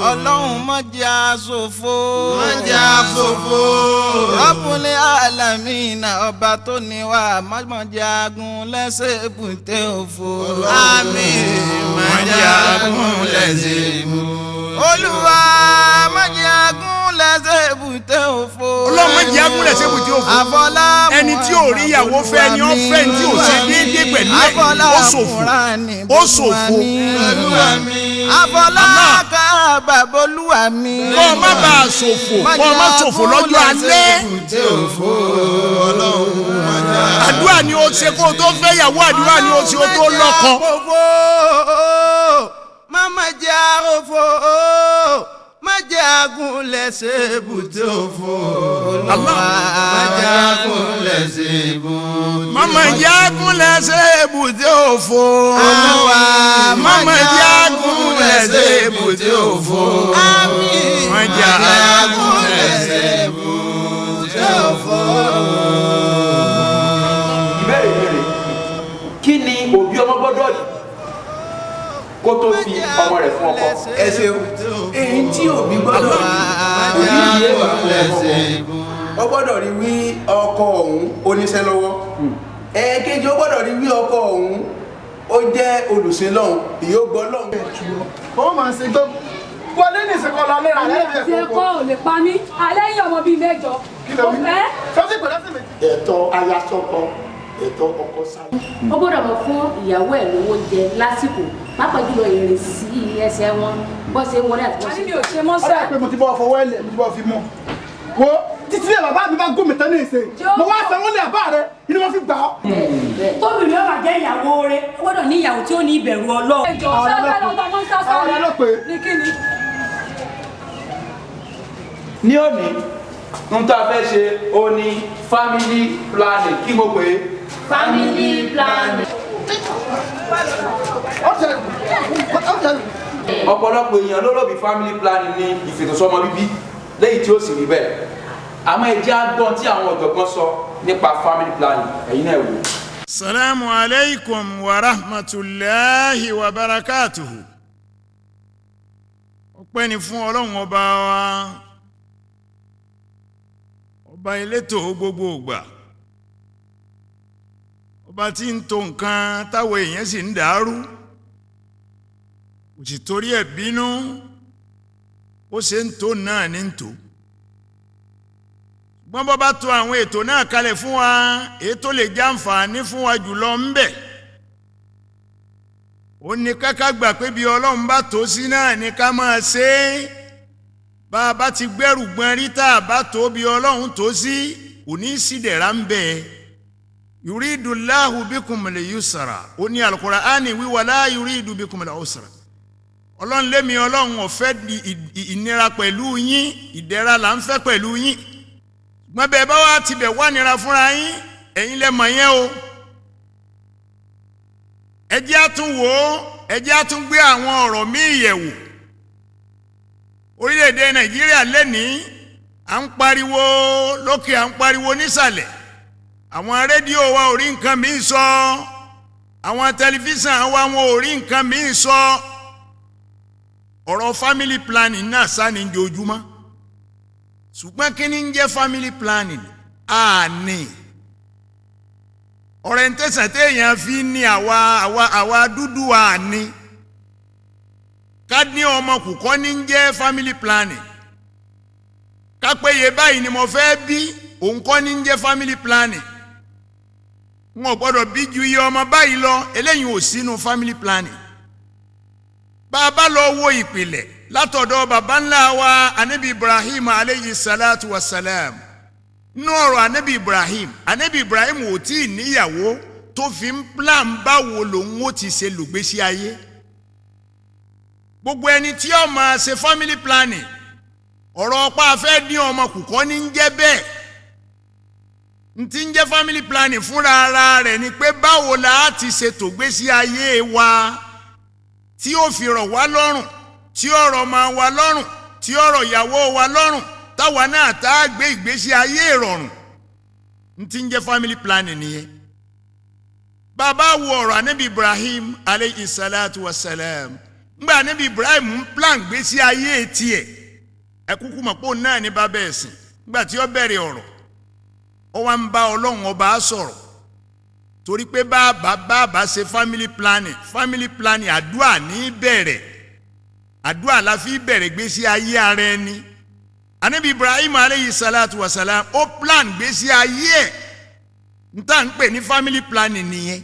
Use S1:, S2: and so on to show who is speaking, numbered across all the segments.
S1: Ọlọ́run má jẹ́ a ṣòfò.
S2: Má jẹ́ a ṣòfò.
S1: Rabbul Alamina ọba tó ní wa má jẹ́ agun lẹ́sẹ̀ èbúté òfò.
S2: Àmín. Má jẹ́ agun lẹ́sẹ̀ èbúté.
S1: Olúwa má jẹ́ agun lẹ́sẹ̀ èbúté òfò.
S3: Ọlọ́run má jẹ́ agun lẹ́sẹ̀ èbúté òfò.
S1: Àfọlá
S3: ẹni tí ò rí ìyàwó fẹ́ ni ó fẹ́ ní tí ò ṣe déédéé pẹ̀lú ẹ̀ ó ṣòfò ó ṣòfò.
S1: Àfọlá kábà bolúwa mi.
S3: Kọ́ ọ má bàa ṣòfò, kọ́ ọ má ṣòfò lọ́jọ́ alẹ́. Àdúrà ni ó ṣe kó o tó fẹ́ yàwó, àdúrà ni ó ṣe o tó lọ́kọ.
S1: Má jẹ́ àròfò, má jẹ́ agun lẹ́sẹ̀ èbúté òfò.
S2: Má jẹ́ agun lẹ́sẹ̀ èbúté.
S3: Má jẹ́ agun lẹ́sẹ̀ èbúté òfò. Má jẹ́ agun lẹ́sẹ̀ èbúté òfò. Má jẹ́ agun lẹ́sẹ̀
S2: èbúté òfò.
S4: Ìbéèrè ìbéèrè, kí ni òbí ọmọ gbọ́dọ̀ rí kó tó fi ọmọ rẹ̀ fún ọkọ?
S5: Ẹ ṣeun, èyí tí òbí gbọ́dọ̀ rí, òbí yìí wà fún ọkọ, ó gbọ́dọ̀ rí wí ọkọ ọ̀hún oníṣẹ́ lọ́wọ́. Ẹ̀ẹ̀kejì, ó gbọ́dọ̀ rí wí ọkọ ọ̀hún ó jẹ́ olùsìn lọ́hùn, ìyóò lọ́hùn.
S6: Ó máa ṣe gbọ́ wọlé ní ìsìnkú ọ̀la lẹ́ra lẹ́rìí
S7: ẹ̀kọ́. Ṣé kọ́ ò lè pa mí? Alẹ́ yìí ọmọ bíi mẹ́jọ.
S6: Kí ló wí? Sọ́sì pẹ̀lú ẹ̀sìn méjì.
S8: Ẹ̀tọ́ aya sọ́kọ, ẹ̀tọ́ ọkọ sáyé.
S9: Ó gbọ́dọ̀ mọ̀ fún ìyàwó ẹ̀ lówó oúnjẹ lásìkò, pàápàá jùlọ ìrìnsí ẹsẹ̀ wọn bó ṣe ń wọlé àti bó ṣe.
S7: Àní mi ò ṣe mọ́ sẹ́.
S6: Ọ̀rẹ́ pé mo ti bọ́ fọwọ́ ẹ̀lẹ̀, mo ti bọ́ fi mú. Wo títí lé bàbá mi bá gún mi tán ní ìsìn. Mo wá sanwó lé bàbá rẹ, inú wọn fi gbà ọ́.
S10: Tóbìnrin ọba jẹ́ ìyàwó rẹ̀, ó gbọ́dọ̀ ní ìyàwó tí ó ní ìbẹ̀rù Ọlọ́run.
S7: Ẹjọ́ sẹ́fẹ́ lọ́tọ̀ mọ́ sásán ní kí ni.
S4: Ní òní, n tá a fẹ́ ṣe ó ní family planning, kí mo pè é.
S9: Family planning.
S4: Ọ̀pọ̀lọpọ̀ èèyàn ló rò bí family planning ní ìfètòsọ́mọ bíbí léyìí tí ó sì rí bẹ́ẹ̀. Àmọ́ ẹ jẹ́ á gbọ́n tí àwọn ọ̀jọ̀gbọ́n sọ nípa family planning, ẹ̀yin náà wò.
S3: Salamu alaykum wa rahmatulahi wa barakatuhu. Ọpẹ́ ni fún Ọlọ́run ọba wa, ọba elétò gbogbo ìgbà, ọba tí ń tò nǹkan táwọn èèyàn sì ń dàrú, kò sì torí ẹ̀ bínú, ó ṣe ń tò náà ní ń tò. Ṣùgbọ́n bọ́ bá tò àwọn ètò náà kalẹ̀ fún wa, èyí tó lè jẹ́ àǹfààní fún wa jùlọ ń bẹ. Ó ní káká gbà pé bí Ọlọ́run bá tó sí náà ní ká máa ṣe é. Bá a bá ti gbẹ́rù gbọ́n rí tá a bá tó bí Ọlọ́run tó sí, kò ní í sí dẹ̀ra ń bẹ. Yuridu Allahu bikumul yusra, ó ní Al-Qur'ani wíwá la yuridu bikumul usra. Ọlọ́run lémi Ọlọ́run ò fẹ́ ìnira pẹ̀lú yín, ìdẹ̀ra là ń fẹ́ pẹ̀lú yín. Ṣùgbọ́n bẹ́ẹ̀ bá wá tibẹ̀ wá nira fúnra yín, ẹ̀yin lẹ mọ̀ yẹn o. Ẹ jẹ́ á tún wò ó, ẹ jẹ́ á tún gbé àwọn ọ̀rọ̀ míì yẹ̀wò. Orílẹ̀-èdè Nàìjíríà lẹ́nìí, à ń pariwo lókè, à ń pariwo nísàlẹ̀. Àwọn rédíò wa ò rí nǹkan míì sọ, àwọn tẹlifíṣàn wa wọn ò rí nǹkan míì sọ. Ọ̀rọ̀ family planning náà sá ní ojoojúmọ́. Ṣùgbọ́n kí ni ń jẹ́ family planning? Àní orientation téèyàn fi ní àwa àwa àwa dúdú àní ká ní ọmọ kùkọ́ ní ń jẹ́ family planning. Ká péye báyìí ni mo fẹ́ bí, òun kọ́ ní ń jẹ́ family planning. N ò gbọ́dọ̀ bí ju iye ọmọ báyìí lọ, eléyìí ò sínú family planning. Bá a bá lọ wo ìpìlẹ̀ látọ̀dọ̀ baba ńlá wa anabi Ibrahim aleyhi salatu wa salam. Nínú ọ̀rọ̀ anabi Ibrahim, anabi Ibrahim ò tí ì níyàwó tó fi ń plan báwo lòun ó ti ṣe lògbésí ayé. Gbogbo ẹni tí ó máa ṣe family planning, ọ̀rọ̀ ọ̀pá afẹ́ dín ọmọ kùkọ́ ní ń jẹ́ bẹ́ẹ̀. N ti ń jẹ́ family planning fúnra ara rẹ̀ ni pé báwo la ti ṣe tògbésí ayé wa tí ó fi rọ̀ wá lọ́rùn, tí ọ̀rọ̀ máa wá lọ́rùn, tí ọ̀rọ̀ ìyàwó wa lọ́rùn, táwa náà tá a gbé ìgbésí ayé ìrọ̀rùn. N ti ń jẹ́ family planning nìyẹn. Bàbá wo ọ̀rọ̀ anabi Ibrahim aleyhi salatu wa salam Ngbà níbi Ibrahim ń plan gbèsè ayé tiẹ̀, ẹ kúkú mọ̀ pé òun náà ní bàbá ẹ̀sìn. Ngbà tí ó bẹ̀rẹ̀ ọ̀rọ̀, ó wá ń bá Ọlọ́run ọba sọ̀rọ̀. Torí pé bàbá ṣe family planning, family planning àdúrà ní bẹ̀rẹ̀. Àdúrà la fi bẹ̀rẹ̀ gbèsè ayé ara ẹni. Anabi Ibrahim aleyhi salatu wa salam ó plan gbèsè ayé ẹ̀. N tá n pè ní family planning nìyẹn.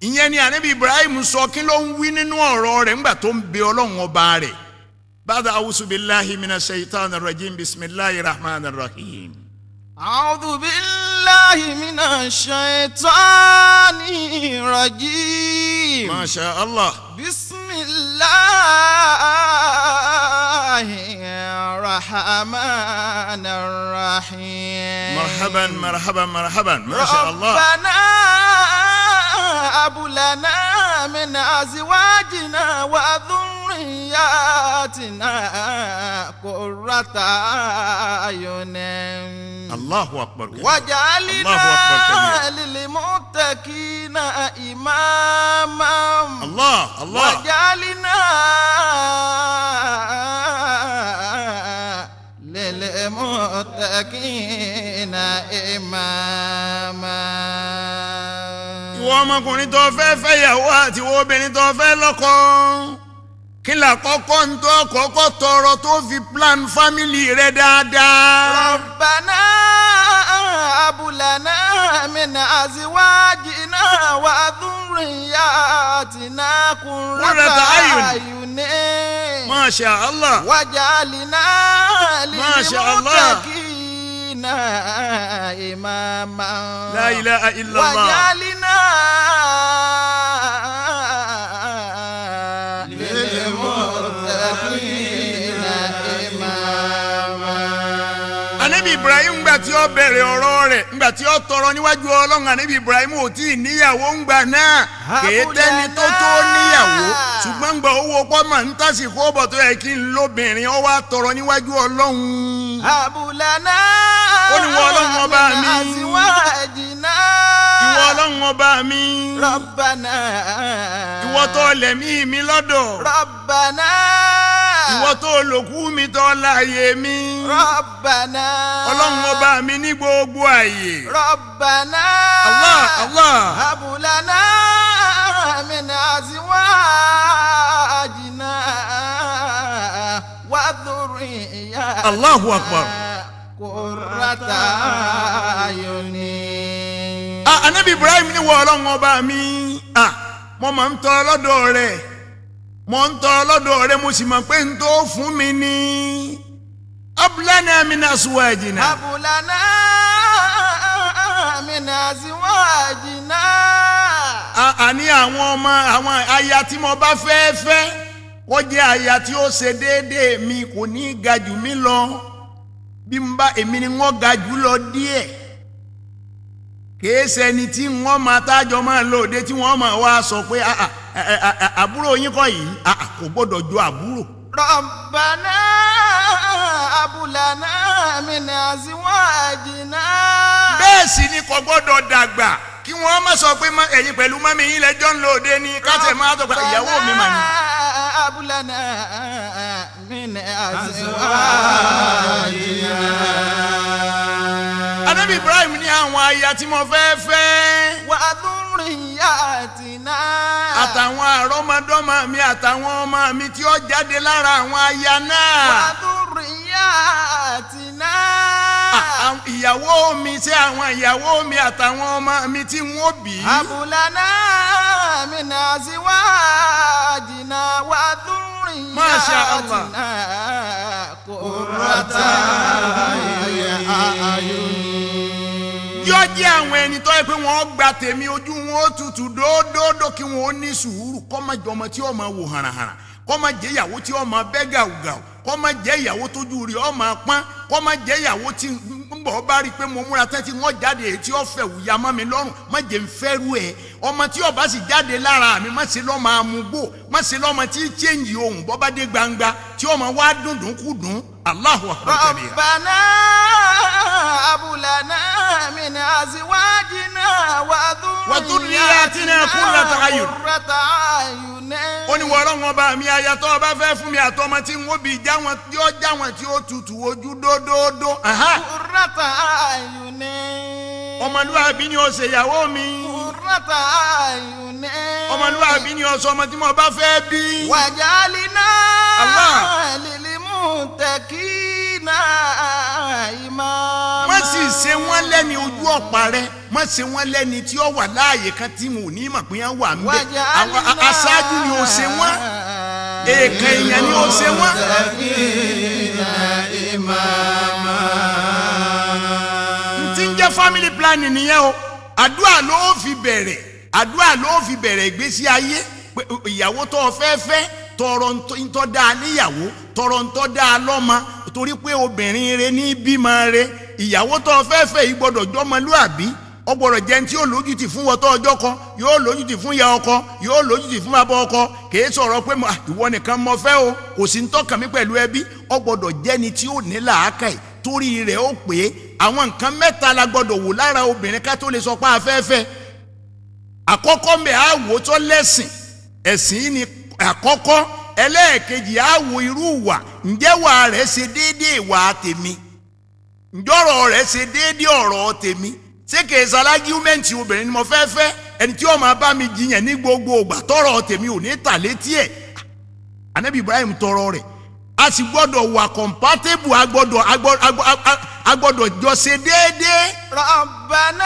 S3: Ìyẹn ni Anabi Ibrahim sọ kí ló ń wí nínú ọ̀rọ̀ rẹ̀ ńgbà tó ń bẹ Ọlọ́run ọba rẹ̀. Bàdà awusu billahi mina shaitan rajim bisimilahi rahman rahim.
S1: A'udhu billahi mina shaitani rajim.
S3: Masha Allah.
S1: Bisimilahi rahman rahim.
S3: Marhaban marhaban marhaban. Masha Allah.
S1: Rabbana hab lana min azwajina wa dhurriyyatina qurrata a'yunin.
S3: Allahu akbar.
S1: Waj'alna lil-muttaqina imama.
S3: Allah Allah.
S1: Waj'alna lil-muttaqina imama.
S3: Ìwọ ọmọkùnrin tó fẹ́ fẹ́yàwó àti ìwọ obìnrin tó fẹ́ lọ́kọ, kí là kọ́kọ́ ń tó kọ́kọ́ tọrọ tó fi plan family rẹ dáadáa.
S1: Rabbana hab lana min azwajina wa dhurriyyatina qurrata a'yunin.
S3: Masha Allah.
S1: Waj'alna lil-muttaqina imama.
S3: La ilaha illallah.
S1: Waj'alna
S3: Ibrahim ngbà tí ó bẹ̀rẹ̀ ọ̀rọ̀ rẹ̀ ngbà tí ó tọrọ níwájú Ọlọ́run Ànábì Ibrahim ò tí ì níyàwó ngbà náà kèé tẹ́ni tó tó níyàwó ṣùgbọ́n ngbà owó pọ́nmọ̀ ń tàsíkò bọ̀ tó yẹ kí n lóbìnrin ó wá tọrọ níwájú Ọlọ́run.
S1: Abúlánà
S3: ó ní wọ Ọlọ́run ọba mi. Ìwọ Ọlọ́run ọba mi.
S1: Rabbana.
S3: Ìwọ tó lẹ̀mí mi lọ́dọ̀.
S1: Rabbana.
S3: Ìwọ tó lòkú mi tó láàyè mi.
S1: Rabbana.
S3: Ọlọ́run ọba mi ní gbogbo àyè.
S1: Rabbana.
S3: Allah Allah.
S1: Hab lana min azwajina wa dhurriyyatina.
S3: Allahu akbar.
S1: Qurrata ayunin.
S3: Anabi Ibrahim ní wọ Ọlọ́run ọba mi. Mo máa ń tọrọ lọ́dọ̀ rẹ̀. Mo ń tọrọ lọ́dọ̀ rẹ̀ mo sì mọ̀ pé n tó fún mi ní. Abúlánà min azwajina.
S1: Abúlánà min azwajina.
S3: Àní àwọn ọmọ àwọn aya tí mo bá fẹ́ fẹ́ kó jẹ́ aya tí ó ṣe déédéé mi kò ní ga jù mí lọ. Bí n bá èmi ni wọ́n ga jù lọ díẹ̀. Kìí ṣẹni tí wọ́n máa tájọ máa lóde tí wọ́n máa wá sọ pé àbúrò yín kọ́ yìí kò gbọ́dọ̀ jọ àbúrò.
S1: Rabbana hab lana min azwajina.
S3: Bẹ́ẹ̀ sì ni kò gbọ́dọ̀ dàgbà kí wọ́n má sọ pé ẹ̀yin pẹ̀lú mọ́mí yín lẹ́jọ́ ń lóde ní káṣẹ̀ máa sọ pé ìyàwó mi mà ní.
S1: Rabbana hab lana min azwajina.
S3: Anabi Ibrahim ní àwọn aya tí mo fẹ́ fẹ́.
S1: Wa dhurriyyatina.
S3: Àtàwọn àrọ́mọdọ́mọ mi àtàwọn ọmọ mi tí ó jáde lára àwọn aya náà.
S1: Wa dhurriyyatina.
S3: Ìyàwó mi ṣé àwọn ìyàwó mi àtàwọn ọmọ mi tí wọ́n bí.
S1: Hab lana min azwajina wa dhurriyyatina.
S3: Masha Allah.
S1: Qurrata a'yun.
S3: Yóò jẹ́ àwọn ẹni tó yẹ pé wọ́n gba tèmi ojú wọn ó tutù dódódó kí wọ́n ó ní sùúrù kó má jọmọ tí ó máa wò hànàhànà kó má jẹ́ ìyàwó tí ó máa bẹ́ gàùgàù kó má jẹ́ ìyàwó tójú rí ó máa pọ́n kó má jẹ́ ìyàwó tí ń bọ̀ bá rí i pé mo múra tẹ́tí wọ́n jáde èyí tí ó fẹ́ wùyà mọ́ mi lọ́rùn má jẹ́ ń fẹ́rù ẹ̀ ọmọ tí ó bá sì jáde lára mi má ṣe lọ́ máa mú gbó má ṣe lọ́mọ tí chéǹjì ohùn bọ́ bá dé gbangba tí ó máa wá dùndùn kú dùn. Allahu akbar kabira.
S1: Rabbana hab lana min azwajina wa
S3: dhurriyyatina qurrata a'yun. Ó ní wọ́n ọlọ́run ọba mi aya tó ọba fẹ́ fún mi àtọmọ tí ń wó bí já wọn tí ó já wọn tí ó tutù ojú dódódó.
S1: Qurrata a'yun.
S3: Ọmọlúwàbí ni ó ṣe ìyàwó mi.
S1: Qurrata a'yun.
S3: Ọmọlúwàbí ni ó sọ ọmọ tí mo bá fẹ́ bí.
S1: Waj'alna lil-muttaqina imama.
S3: Má sì ṣe wọ́n lẹ́ni ojú ọ̀pá rẹ, má ṣe wọ́n lẹ́ni tí ó wà láàyè kan tí wọn ò ní mọ̀ pé wọ́n wà ń bẹ̀. Aṣáájú ni ó ṣe wọ́n, èèkàn èèyàn ni ó ṣe wọ́n. N ti ń jẹ́ family planning nìyẹn o. Àdúrà ló fi bẹ̀rẹ̀, àdúrà ló fi bẹ̀rẹ̀ ìgbésí ayé. Ìyàwó tó o fẹ́ fẹ́, tọrọ ntọ́ dáa níyàwó, tọrọ ntọ́ dáa lọ́mọ, torí pé obìnrin rẹ ní bímọ rẹ. Ìyàwó tó o fẹ́ fẹ́ yìí gbọ́dọ̀ jọmọlúàbí, ó gbọ́dọ̀ jẹ́ tí yóò lójútì fún wọ́tọ́ ọjọ́ kan, yóò lójútì fún ìyá ọkọ, yóò lójútì fún bàbá ọkọ. Kìí sọ̀rọ̀ pé ìwọ nìkan mo fẹ́ o, kò sí ntọ́kàn mi pẹ̀lú ẹbí. Ó gbọ́dọ̀ jẹ́ni tí ó ní làákàyè, torí rẹ̀ ó pé àwọn nǹkan mẹ́ta la gbọ́dọ̀ wò lára obìnrin ká tó lè sọ pé a fẹ́ fẹ́. Àkọ́kọ́ mbẹ́ á wò tó lẹ́sìn, ẹ̀sìn ni àkọ́kọ́. Ẹlẹ́ẹ̀kejì á wo irú ìwà, ǹjẹ́ wà rẹ̀ ṣe déédéé ìwà tèmi, ǹjọ́rọ̀ rẹ̀ ṣe déédéé ọ̀rọ̀ tèmi. Ṣé kìí ṣalágíúmẹ̀ntì obìnrin ni mo fẹ́ fẹ́, ẹni tí ó máa bá mi jiyàn ní gbogbo ìgbà tọrọ tèmi ò ní tà létí ẹ̀. Ànábì Ibrahim tọrọ rẹ̀. A sì gbọ́dọ̀ wà compatible, a gbọ́dọ̀ jọ ṣe déédéé.
S1: Rabbana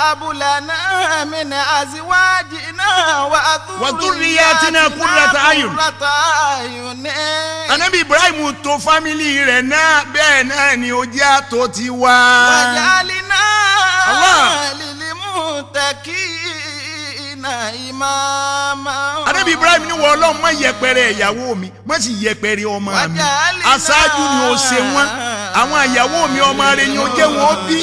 S1: hab lana min azwajina wa
S3: dhurriyyatina qurrata a'yun. Ànábì Ibrahim tó fámìlì rẹ̀ náà, bẹ́ẹ̀ náà ni ó jẹ́ àtò ti wá.
S1: Waj'alna lil-muttaqina imama.
S3: Ànábì Ibrahim ní wọ́n ọlọ́run má yẹpẹrẹ ìyàwó mi, má sì yẹpẹrẹ ọmọ mi. Aṣáájú ni ó ṣe wọ́n, àwọn ìyàwó mi ọmọ rẹ̀ ni ó jẹ́ wọ́n bí.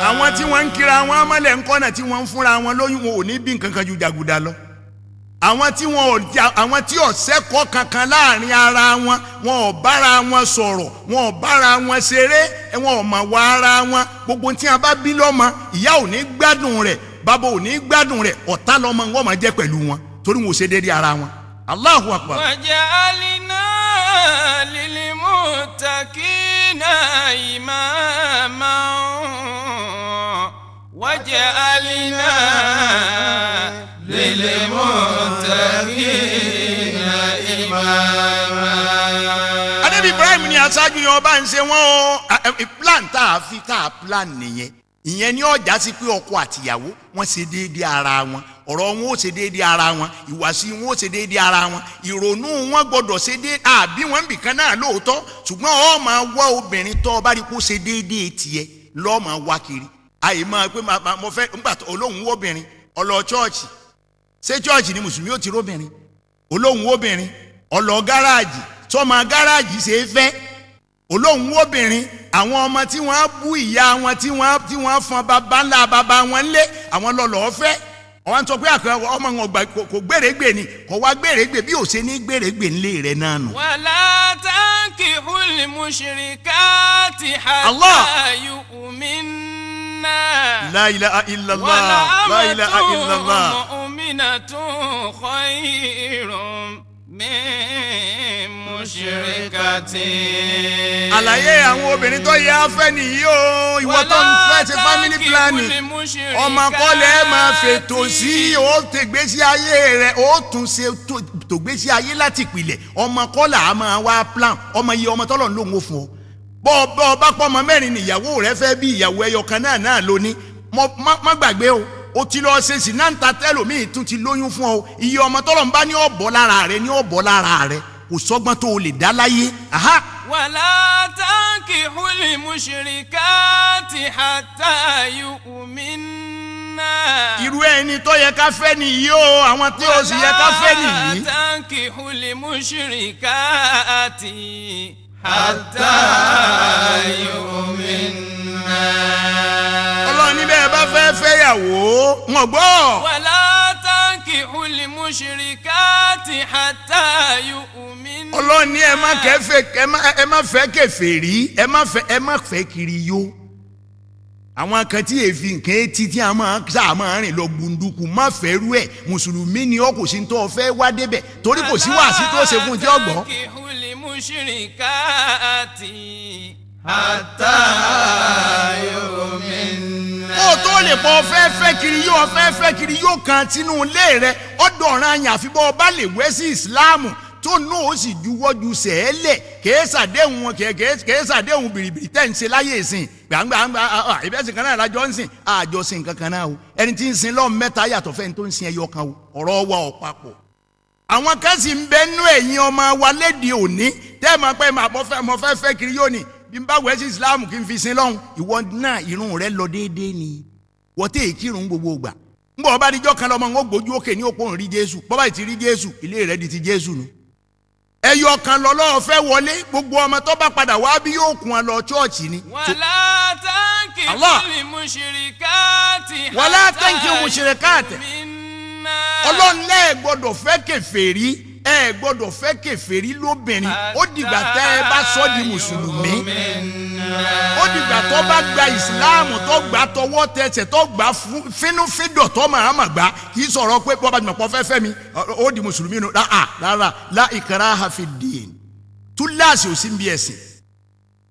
S3: Àwọn tí wọ́n ń kira wọn amọ̀lẹ̀ ńkọ́nà tí wọ́n ń fúnra wọn lóyún, wọn ò ní bí nǹkan kan ju jàgùdà lọ. Àwọn tí wọn ò àwọn tí ò sẹ́kọ̀ọ́ kankan láàrin ara wọn, wọn ò bára wọn sọ̀rọ̀, wọn ò bára wọn ṣeré, wọn ò mọ̀ wá ara wọn. Gbogbo tí a bá bí lọ́mọ, ìyá ò ní gbádùn rẹ̀, bàbá ò ní gbádùn rẹ̀, ọ̀tá lọ́mọ wọn máa jẹ́ pẹ̀lú wọn, torí wọn ò ṣe déédéé ara wọn. Allahu Akbar.
S2: Waj'alna lil-muttaqina imama. Waj'alna lil-muttaqina imama.
S3: Ànábì Ibrahim ni aṣáájú yẹn ọba ń ṣe wọ́n o. Plan tá a fi tá a plan nìyẹn. Ìyẹn ni ọjà sí pé ọkọ àtìyàwó wọ́n ṣe déédéé ara wọn, ọ̀rọ̀ wọn ó ṣe déédéé ara wọn, ìwàsí wọn ó ṣe déédéé ara wọn, ìrònú wọn gbọ́dọ̀ ṣe déédéé. Àbí wọn bìkan náà lóòótọ́, ṣùgbọ́n ó máa wá obìnrin tó bá rí kó ṣe déédéé tiẹ̀ lọ́ọ́ máa wá kiri. Àyè máa pé mo fẹ́ ńgbà tó olóhùn obìnrin ọlọ chọ́ọ̀chì, ṣé chọ́ọ̀chì ni mùsùlùmí ó ti róbìnrin? Olóhùn obìnrin ọlọ gáràjì, sọmọ gáràjì ṣe é fẹ́? Olóhùn obìnrin, àwọn ọmọ tí wọ́n bú ìyá wọn, tí wọ́n fọn bàbá ńlá bàbá wọn lé, àwọn lọ́lọ́ fẹ́. Wọ́n sọ pé ọmọ wọn kò gbèrègbè ni, kò wá gbèrègbè bí ò ṣe ní gbèrègbè ńlé rẹ̀ náà nù.
S2: Wala tankihul mushrikati hatta yu'minna.
S3: La ilaha illallah, la ilaha illallah.
S2: Mu'minatun khayrun min mushrikatin.
S3: Àlàyé àwọn obìnrin tó yẹ afẹ́ nìyí o. Ìwọ tó ń fẹ́ ṣe family planning, ọmọ kọ́lẹ̀ máa fètò sí, ó tègbésí ayé rẹ̀, ó tún ṣe tògbésí ayé láti ìpìlẹ̀. Ọmọ kọ́lẹ̀ á máa wá plan, ọmọ iye ọmọ tọ́lọ̀ ń lòun ó fún ọ. Bọ́ ọ bá pọ́ ọmọ mẹ́rin níyàwó rẹ fẹ́ bí ìyàwó ẹyọ kan náà lóní, má gbàgbé o. O ti lọ ṣe sí náà ń ta tẹ́lòmíì tún ti lóyún fún ọ. Iye ọmọ tọ́lọ̀ ń bá ní ọ̀bọ̀ lára rẹ ní ọ̀bọ̀ lára rẹ, kò sọ́gbọ́n tó o lè dá láyé.
S2: Wala tankihul mushrikati hatta yu'minna.
S3: Irú ẹni tó yẹ ká fẹ́ nìyí o, àwọn tí ó sì yẹ ká fẹ́ nìyí.
S2: Wala tankihul mushrikati hatta yu'minna.
S3: Ọlọ́run ní bẹ́ẹ̀ bá fẹ́ fẹ́yàwó, wọ́n gbọ́.
S2: Wala tankihul mushrikati. mushrikati hatta yu'minna.
S3: Ọlọ́run ní ẹ má kẹfẹ́ ẹ má fẹ́ kèfèrí ẹ má fẹ́ kiri yó. Àwọn kan tí èéfì nǹkan etí tí a máa sá máa rìn lọ gbunduku má fẹ́ rú ẹ̀ mùsùlùmí ni ọ kò sí tó ọ fẹ́ wá débẹ̀ torí kò sí wàásí tó ṣe fún tí ọ gbọ́.
S2: Hatta yu'minna.
S3: Kó o tó lè pọ̀ fẹ́ fẹ́ kiri yóò fẹ́ fẹ́ kiri yóò kan tinú ilé rẹ ọ̀dọ̀ ọ̀ràn àyàn àfi bọ́ ọba lè wẹ́ sí ìsìláàmù tó náà ó sì juwọ́ ju sẹ́ẹ̀lẹ̀ kèésàdéhùn kèésàdéhùn bìrìbìrì tẹ̀ ń ṣe láyé ìsìn gbàngbàngbà ìbẹ́sìn kan náà lájọ ń sìn àjọsìn kankan náà o ẹni tí ń sin lọ́ọ̀ mẹ́ta yàtọ̀ fẹ́ni tó ń sin ẹyọ kan o ọ̀rọ̀ wa ò papọ̀. Àwọn kan sì ń bẹ nú ẹ̀yin ọmọ wa léde òní tẹ́ ẹ máa pẹ́ mo fẹ́ fẹ́ kiri yóò ní bí n bá wẹ̀ sí ìsìláàmù kí n fi sin lọ́hùn ìwọ náà irun rẹ lọ déédéé ni wọ́n tẹ̀ èkírun gbogbo ìgbà ń bọ̀ ọba àdìjọ́ kan lọ́mọ ń gbójú òkè ní òpó ń rí Jésù bọ́bá ti rí Jésù ilé rẹ di ti Jésù nu ẹyọ kan lọ́lọ́ọ̀ fẹ́ wọlé gbogbo ọmọ tó bá padà wá bí yóò kún ọ lọ chọ́ọ̀chì ni.
S2: Wala tankihul mushrikati.
S3: Wala tankihul mushrikati. Ọlọ́run lẹ́ẹ̀ gbọ́dọ̀ fẹ́ kèfèrí ẹ gbọ́dọ̀ fẹ́ kèfèrí lóbìnrin ó dìgbà tẹ́ ẹ bá sọ di mùsùlùmí ó dìgbà tó bá gba ìsìláàmù tó gbà tọwọ́ tẹsẹ̀ tó gbà fínúfíndọ̀ tó máa ma gbà kì í sọ̀rọ̀ pé bọ́ba jùmọ̀ pọ̀ fẹ́fẹ́ mi ó di mùsùlùmí nù rárá la ikraha fi ddin túláàsì ò sí ń bí ẹ̀sìn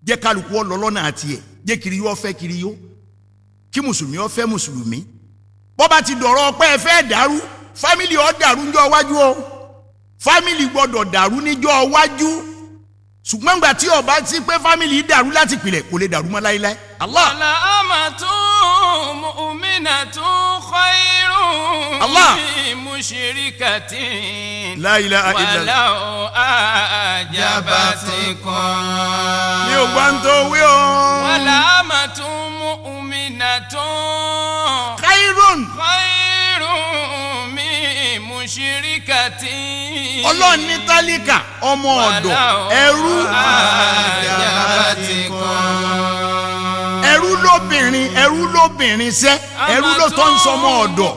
S3: jẹ́ kálukú ọlọ́lọ́nà àti ẹ̀ jẹ́ kiri yó fẹ́ kiri yó kí mùsùlùmí ó fẹ́ mùsùlùmí bọ́ba ti dọ̀rọ̀ ọpẹ́ ẹ fẹ́ dàrú fámìlì ó dàrú ńjọ́ wájú o fámìlì gbọ́dọ̀ dàrú níjọ́ wájú ṣùgbọ́n gbà tí ọba ti pé fámìlì dàrú láti pilẹ̀ kò lè dàrú mọ́ láíláí. Allah.
S2: Wala amatun mu'minatun khayrun min mushrikatin.
S3: La ilaha illallah.
S2: Walau a'jabatkum.
S3: Mi ò gbọ́ ń tó wí o.
S2: Wala amatun mu'minatun.
S3: Khayrun.
S2: Khayrun min mushrikatin.
S3: Ọlọ́run ní tálíkà ọmọ ọ̀dọ̀ ẹrú ẹrú lóbìnrin ẹrú lóbìnrin sẹ́ ẹrú ló tọ́ ń sọmọ ọ̀dọ̀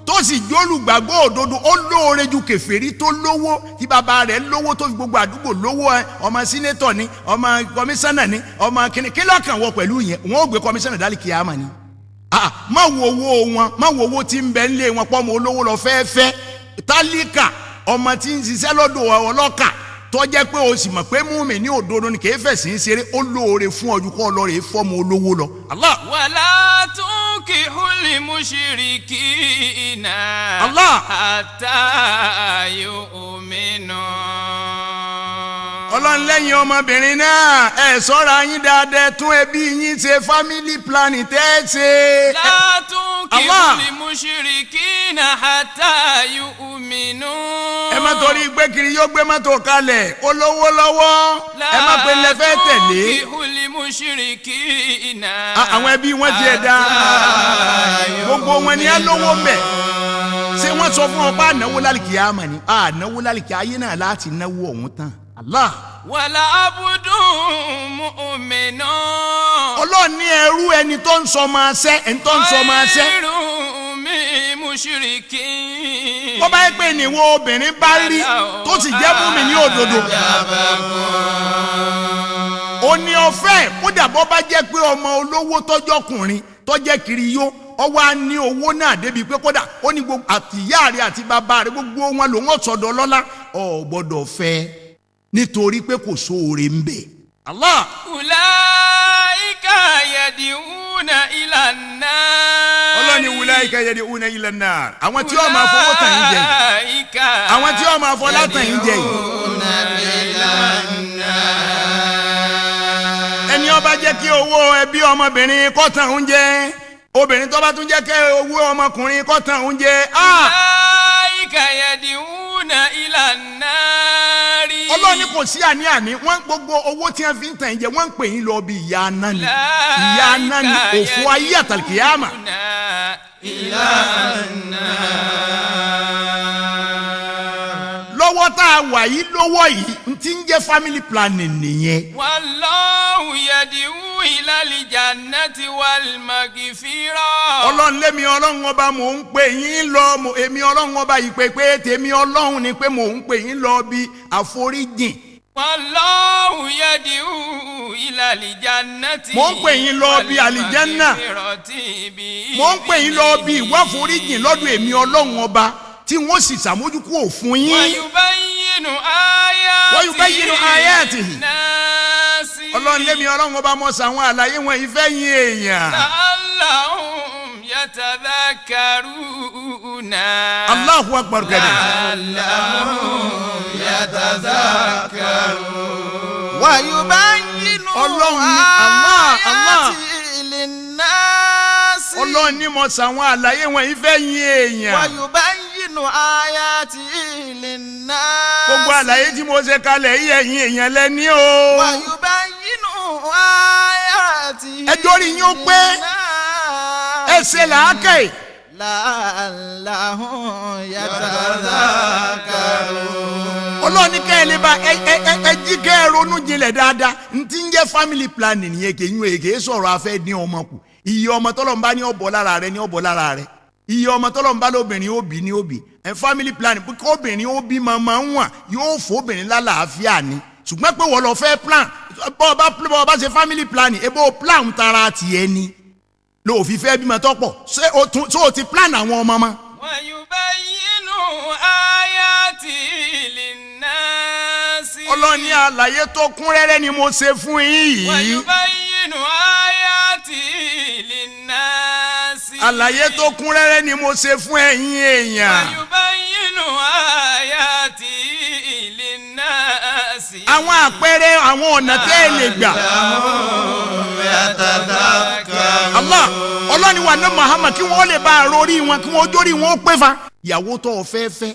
S3: tó sì jólùgbàgbọ́ òdodo ó lóore ju kèfèrí tó lówó tí bàbá rẹ̀ lówó tó fi gbogbo àdúgbò lówó ẹ ọmọ sínétọ̀ ni ọmọ kọmíṣánná ni ọmọ kìnìún kí lọ́kàn wọ pẹ̀lú yẹn wọn ò gbé kọmíṣánná dálì kíyámà ni. Má wo owó wọn má wo owó tí ń bẹ nílé wọn pọ́ ọmọ olówó lọ fẹ́ẹ́fẹ́ tálíkà ọmọ tí ń ṣiṣẹ́ lọ́dọ̀ ọlọ́kà tó jẹ́ pé o sì mọ̀ pé múmi ní òdodo ni kìí fẹ̀sìn ṣeré ó lóore fún ọdún kọ́ lọ́ọ̀rẹ́ fọ́mọ olówó lọ. Allah.
S2: Wala tunkihul mushrikina.
S3: Allah.
S2: Hatta yu'minu.
S3: Ọlọ́run lẹ́yìn ọmọbìnrin náà ẹ ṣọ́ra yín dáadáa tún ẹbí yín ṣe family planning tẹ́ ẹ ṣe.
S2: La tunkihul mushrikina hatta yu'minu.
S3: Ẹ má torí gbé kiri yóò gbé mọ́tò kalẹ̀ olówó lọ́wọ́ ẹ má pe lẹ́fẹ́ tẹ̀lé.
S2: La tunkihul mushrikina.
S3: Àwọn ẹbí wọn ti ẹ̀ dá gbogbo wọn ni á lówó mẹ́ ṣé wọ́n sọ fún ọ pé ànáwó lálìkí àmà ni ànáwó lálìkí ayé náà láti náwó ọ̀hún tán. Allah.
S2: Wala abudun mu'minun.
S3: Ọlọ́run ní ẹrú ẹni tó ń sọ máa ṣẹ́ ẹni tó ń sọ máa ṣẹ́.
S2: Khayrun min mushrikin.
S3: Bó bá yẹ pé ìníwó obìnrin bá rí tó sì jẹ́ mú mi ní òdodo. Ó ní ọ̀fẹ́ kódà bó bá jẹ́ pé ọmọ olówó tọ́jọ́kùnrin tọ́jẹ́ kiri yó ọwọ́ á ní owó náà débi pé kódà ó ní gbogbo àtìyá rẹ̀ àti bàbá rẹ̀ gbogbo wọn lòún ọ̀sọ̀dọ̀ lọ́lá ò gbọ́dọ̀ fẹ́ nítorí pé kò sóore ń bẹ. Allah.
S2: Ulaika yad'una ila an-nar.
S3: Ọlọ́ni ulaika yad'una ila an-nar. Àwọn tí yóò máa fọwọ́ tàn yín jẹ yìí. Àwọn tí yóò máa fọlá tàn yín jẹ yìí. Ẹni ó bá jẹ́ kí owó ẹbí ọmọbìnrin kó tàn ń jẹ obìnrin tó bá tún jẹ́ kí owó ọmọkùnrin kó tàn ń jẹ.
S2: Ulaika yad'una ila an-nar.
S3: Ọlọ́run ní kò sí àní-àní wọ́n gbogbo owó tí wọ́n fi ń tàn yín jẹ wọ́n ń pè yín lọ bí ìyá aná ni ìyá aná ni òfò ayé àtàlùkìyàmà. Lọ́wọ́ tá a wà yìí lọ́wọ́ yìí n ti ń jẹ́ family planning nìyẹn.
S2: Wallahu yad'u ila al-jannati wal maghfira.
S3: Ọlọ́run lémi ọlọ́run ọba mò ń pè yín lọ èmi ọlọ́run ọba ìpèpè tèmi ọlọ́run ni pé mò ń pè yín lọ bí àforíjìn.
S2: Wallahu yad'u ila al-jannati.
S3: Mò ń pè yín lọ bí àlìjánná. Mò ń pè yín lọ bí ìwáforíjìn lọ́dọ̀ èmi ọlọ́run ọba tí wọ́n sì ṣàmójúkúrò fún yín.
S2: Wa yubayyinu
S3: ayatihi. Ọlọ́run lémi ọlọ́run ọba mọ̀ sàwọn àlàyé wọn ìfẹ́ yín èèyàn.
S2: La'allahum yatadhakkaruna.
S3: Allahu akbar kabir.
S2: La'allahum yatadhakkaruna.
S1: Wa yubayyinu ayatihi linnasi.
S3: Ọlọ́run ní mọ̀ sàwọn àlàyé wọn ìfẹ́ yín èèyàn.
S1: Wa yubayyinu ayatihi linnasi.
S3: Gbogbo àlàyé tí mo ṣe kalẹ̀ yìí ẹ̀yin èèyàn lẹ́ni o.
S1: Wa yubayyinu ayatihi.
S3: Ẹjọ́ rí yín ó pé ẹ ṣe làákàyè.
S1: La'allahum yatadhakkarun.
S3: Ọlọ́run ní kẹ́ ẹ lè bá ẹ jí kẹ́ ẹ ronú jinlẹ̀ dáadáa. N ti ń jẹ́ family planning nìyẹn kì í yún èké sọ̀rọ̀ afẹ́ dín ọmọ kù. Iye ọmọ tọ́lọ́run bá ní ó bọ́ lára rẹ ní ó bọ́ lára rẹ. Iye ọmọ tọ́lọ́run bá lóbìnrin ó bí ní ó bí. Ẹ family planning pé kóbìnrin ó bí máa ń wà yóò fóbìnrin lálàáfíà ni. Ṣùgbọ́n pé wọ́n lọ fẹ́ plan bọ́ ọ bá ṣe family planning ebo plan tara tiẹ̀ ni ló fi fẹ́ bímọ tọ́pọ̀ ṣé o ti plan àwọn ọmọ mọ́.
S2: Wa yubayyinu ayatihi linnasi.
S3: Ọlọ́run ní àlàyé tó kún rẹ́rẹ́ ni mo ṣe fún yín yìí.
S2: Wa yubayyinu ayatihi linnasi.
S3: Àlàyé tó kún rẹ́rẹ́ ni mo ṣe fún ẹ̀yin èèyàn.
S2: Wa yubayyinu ayatihi linnasi.
S3: Àwọn àpẹẹrẹ àwọn ọ̀nà tẹ́ ẹ lè gbà. Allah Ọlọ́run wa ní Muhammad kí wọ́n lè bá a rorí wọn kí wọ́n jórí wọn ó pé fa. Ìyàwó tó o fẹ́ fẹ́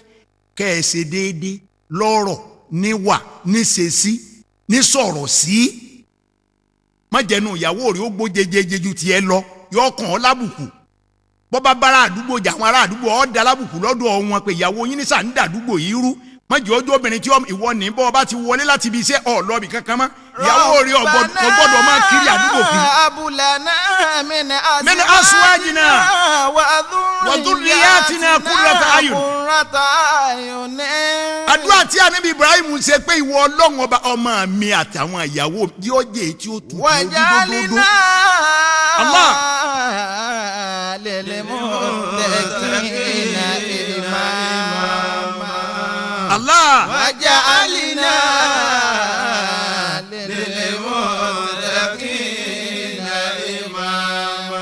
S3: kẹ́ ẹ ṣe déédéé lọ́rọ̀ níwà níṣesí nísọ̀rọ̀ sí. Má jẹnu ìyàwó rẹ̀ ó gbó jejeje ju tiẹ̀ lọ yọ kàn ọ́ lábùkù. Bọ́bá bára àdúgbò jà àwọn ará àdúgbò ọ́ da lábùkù lọ́dọ̀ wọn pé ìyàwó yín ní sà ń dàdúgbò yìí rú. Má jẹ́ ọjọ́ obìnrin tí ìwọ ní bọ́ ọba ti wọlé láti ibi iṣẹ́ ọ̀ lọ́ọ̀bì kankan mọ́. Ìyàwó rẹ̀ ọgbọ́dọ̀ máa kiri àdúgbò kiri. Min aswajina wa dhurriyatina qurrata ayun. Àdúrà tí Ànábì Ibrahim ṣe pé ìwọ Ọlọ́run ọba ọmọ mi àtàwọn ìyàwó yóò jẹ́ tí ó tutù dúdúdúdú. Allah.
S1: Lil-muttaqina imama.
S3: Allah.
S1: Waja'alna lil-muttaqina imama.